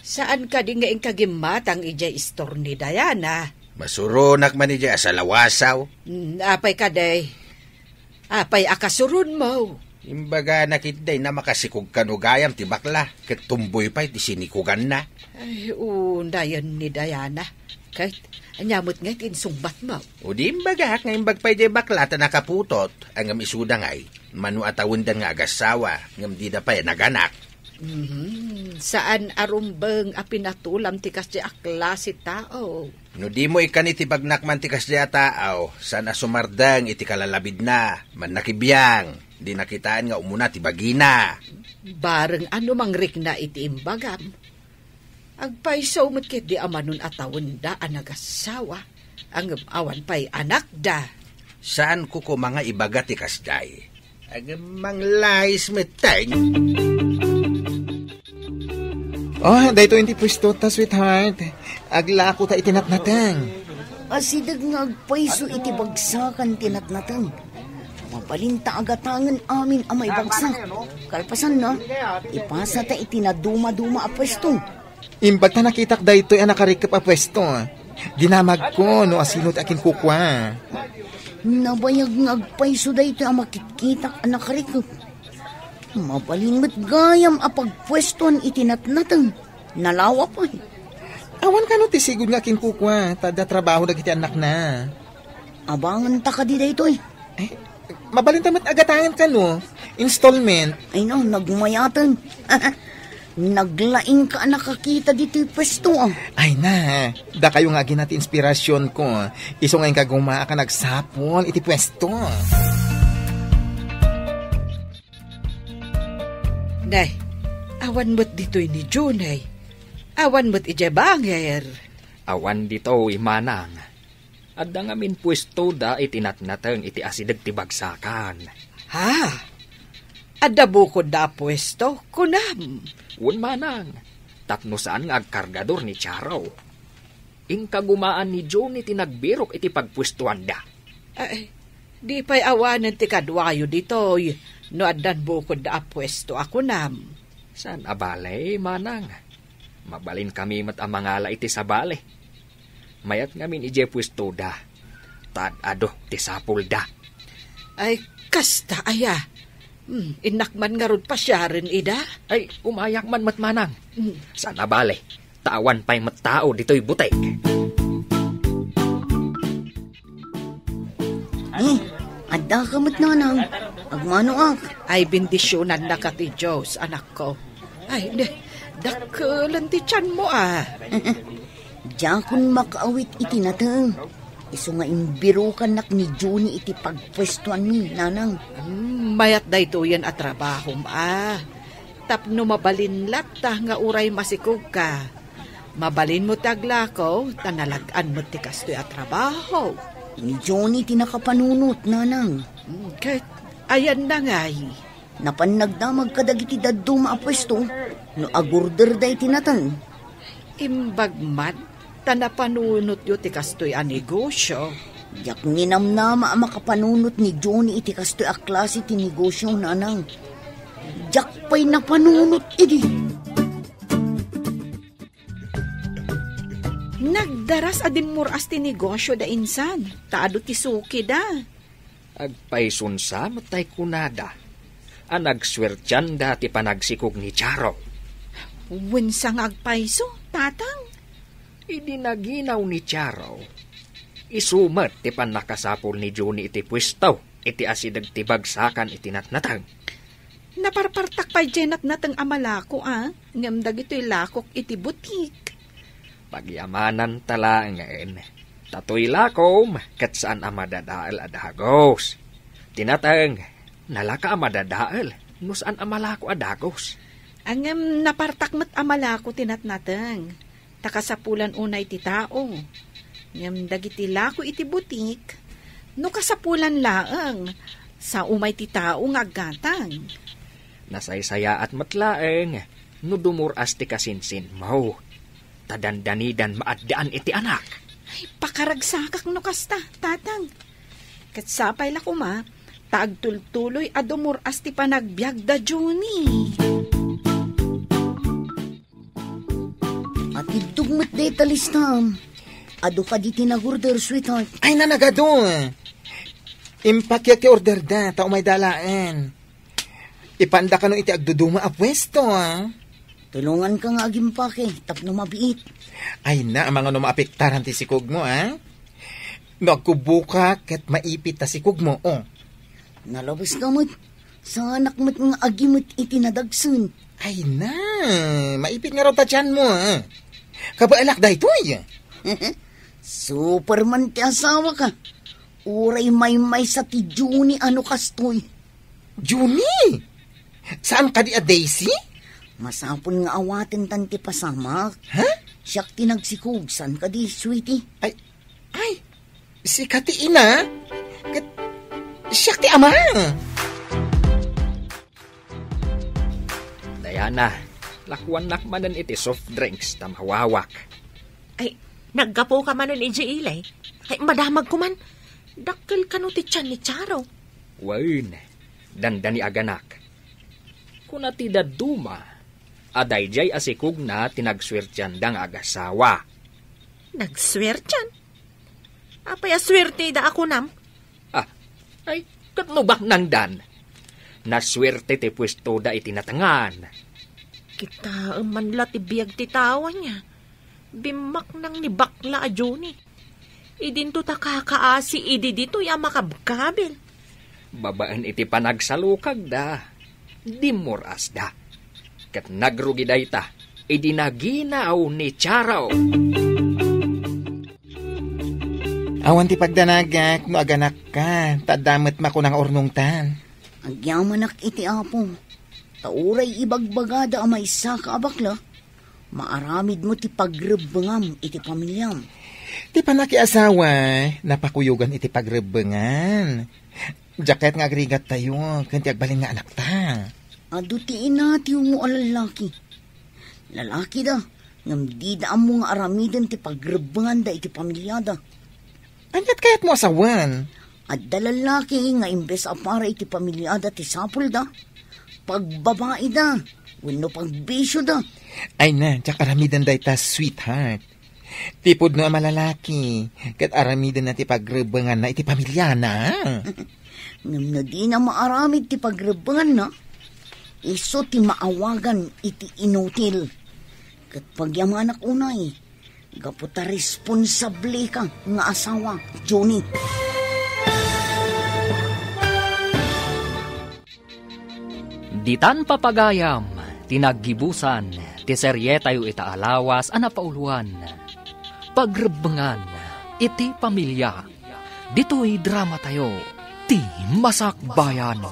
Saan kadi nga inka gimmatang idiay istor ni Diana? Masuronak man idiay asalawasaw. Mm, apay kadi? Apay a kasuronmo? Imbagana ketdi a makasikog kano gayam ti bakla, ket tomboy pay ti sinikuganna. Ay, unayen ni Diana. Ket, ania met ngay ti insungbatmo? O di imbagak nga imbag pay diay bakla ta nakaputot, ngem isuda ngay, mano a tawendan nga agassawa, ngem dida pay naganak. Mhm. Saan a rumbeng a pinatulam ti kasdi a klase tao. No dimo ikkan iti bagnak man ti kasdi a tao, saan a sumardeng iti kalalabidna, mannakibiang, di nakitaen nga umuna ti bagina. Bareng a no mangrikna iti imbagam. Agpayso met ketdi a manon a tawenda a nagassawa, ngem awan pay anakda. Saanko koma nga ibaga ti kasdiay. Agmanglais metten. Oh, daytoy ti puesto ta, sweetheart. Aglako ta iti natnateng. Asideg nga agpayso iti bagsakan ti natnateng. Mabalin ta agatangen amin a maibagsak. Kalpasanna, ipasa ta iti nadumaduma a puesto. Imbag ta nakitak daytoy a nakarikep a puesto. Dinamagko no asino ti akinkukua. Nabayag nga agpayso daytoy a makitkitak a nakarikep. Mabalin met gayam a pagpuestoan iti natnateng. Nalawa pay. Awan kano ti sigud nga akinkukua, ta adda trabaho dagiti annakna. Abangen ta kadi daytoy? Eh, mabalin ta met agatangen kano. Installment. Ay no, nagmayaten. Naglaing ka a nakakita ditoy puesto, ah. Ay na, dakayo nga agina ti inspirasionko. Isu nga inka gumaak a nagsapul iti puesto. Nay, awan met ditoy ni Junay. Awan met idiay banger. Awan ditoy, Manang. Adda ngamin puestoda iti natnateng iti asideg ti bagsakan. Ah, adda bukodda a puesto, kunam? Wen manang, tapno saan nga agkargador ni Charo. Inkagumaan ni Johnny ti nagbirok iti pagpuestuanda. Ay, di pay awanen ti kaduayo ditoy no addan bukodda a puesto a kunam. Saan a bale, manang. Mabalinkami met a mangala iti sabali. Mayat ngamin idiay puestoda. Ta ad-adu ti sapulda. Ay, kasta aya. Hmm, innak man ngarud pasiaren ida? Ay, umayak man met manang. Hmm. Saan a bale, ta awan pay met tao ditoy butik. Eh, adda ka met, nanang. Agmanoak. Ay, bendisionannaka ti Dios, anakko. Ay, ne, dakkelan ti tianmo, a. Diakon makaawit iti nateng. Isu nga imbirokannak ni Johnny iti pagpuestuanmi, nanang. Hmm, mayat daytoyen a trabahom, a. Tapno mabalin latta nga uray masikogka, mabalinmo ti aglako, ta nalag-an met ti kastoy a trabaho. Ni Johnny ti nakapanunot, nanang. Hmm, ket ayanna ngay? Napan nagdamag kadagiti dadduma a puesto no agorderda iti nateng. Imbag man ta napanunotyo ti kastoy a negosio. Diak ninamnama a makapanunot ni Johnny iti kastoy a klase ti negosio, nanang. Diak pay napanunot idi. Nagdaras a dimmuras ti negosio da insan, ta adu ti sukida. Agpayson sa met tay kunada a nagsuertianda ti panagsikog ni Charo. Wen sa nga agpayso, tatang? Idi naginaw ni Charo, isu met ti pannakasapul ni Johnny iti puesto iti asideg ti bagsakan iti natnateng. Naparpartak pay diay natnateng a malako, a, ngem dagitoy lakok iti butik. Pagyamananta laengen, ta toy lakom ket saan a madadael a dagos. Ti nateng, nalaka a madadael no saan a malako a dagos. Ngem napartak met a malako ti natnateng, ta kasapulan unay ti tao. Ngem dagiti lako iti butik, no kasapulan laeng, sao umay ti tao nga aggatang. Nasaysayaat met laeng no dumur-as ti kasinsinmo, ta dandanidan maaddaan iti anak. Ay, pakaragsakak no kasta, tatang. Ket sapay la koma, ta agtultuloy a dumur-as ti panagbiag da Johnny. Atiddog met dayta listam. Adu kadi ti nag-order, sweetheart? Ay, nanagadu. Impakiak ti order da, ta umayda laeng. Ipanda kano iti agduduma a puesto, a? Tulonganka nga agimpake tapno mabiit. Ay na, amangan no maapektaran ti sikogmo, a? No agkubboka ket maipit ta sikogmo, o. Nalabes ka met. Saanak met nga agimet iti nadagsen. Ay na, maipit ngarud ta tianmo, a? Kabaelak daytoy. Superman ti asawaka. Uray maymaysa ti Johnny a no kastoy. Johnny? Saan kadi a Daisy? Masapul nga awatentan ti pasamak. Ha? Siak ti nagsikog, saan kadi, sweetie? Ay, ay, sika ti ina? Ket siak ti ama? Diana, lakuannak manen iti soft drinks ta mawawak. Ay, naggapuka manen idiay ili? Ay, madamagko man. Dakkel kano ti tian ni Charo? Wen, dandani aganak. Kuna ti dadduma a daydiay a sikogna ti nagsuertianda nga agasawa. Nagsuertian? Apay a suerte da a kunam? Ah, ay, ket no baknangdan, nasuerte ti puestoda iti natengan. Kitaem man la ti biag ti tao ania. Bimmaknang ni bakla a Johnny. Idinto ta kakaasi idi ditoy a makabkabil. Babaen iti panagsalukagda, dimmur-asda. Ket nagrugi dayta idi naginaw ni Charo. Awan ti pagdanagak no aganakka, ta adda met makuna nga urnongtan. Agyamanak iti Apo, ta uray ibagbagada a maysaka a bakla, maaramidmo ti pagrebbengam iti pamiliam. Ti panakiasawa, napakuyogan iti pagrebbengan. Diak kayat nga agrigattayo ken ti agbalin nga anakta. Adu ti ina ti ungo a lallaki. Lalakida, ngem dida ammo nga aramiden ti pagrebbenganda iti pamiliada. Ania't kayatmo a sawen? Adda lallaki nga imbes a para iti pamiliada ti sapulda, pagbabaida wenno pagbisioda. Ay na, diak aramiden dayta, sweetheart. Ti pudno a malalaki, ket aramidenna ti pagrebbenganna iti pamiliana. Ngem no dina maaramid ti pagrebbenganna, isu ti maawagan iti inutil. Ket pagyamanak unay, gapu ta responsableka nga asawa, Johnny. Ditan papagayam ti naggibusan ti serietayo ita a lawas a napauloan, Pagrebbengan iti Pamilia. Ditoy dramatayo, ti Masakbayan.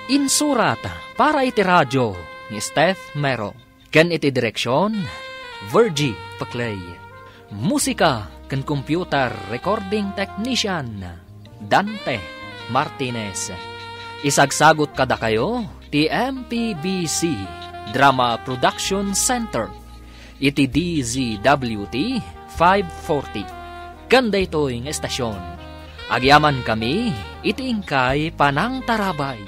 Insurat para iti radio ni Steph Mero. Ken iti direksion, Virgie Paclay. Musika ken computer recording technician, Dante Martinez. Isagsagut kadakayo ti M P B C Drama Production Center iti D Z W T five forty. Ken daytoy nga estasion, agyamankami iti inkay panangtarabay.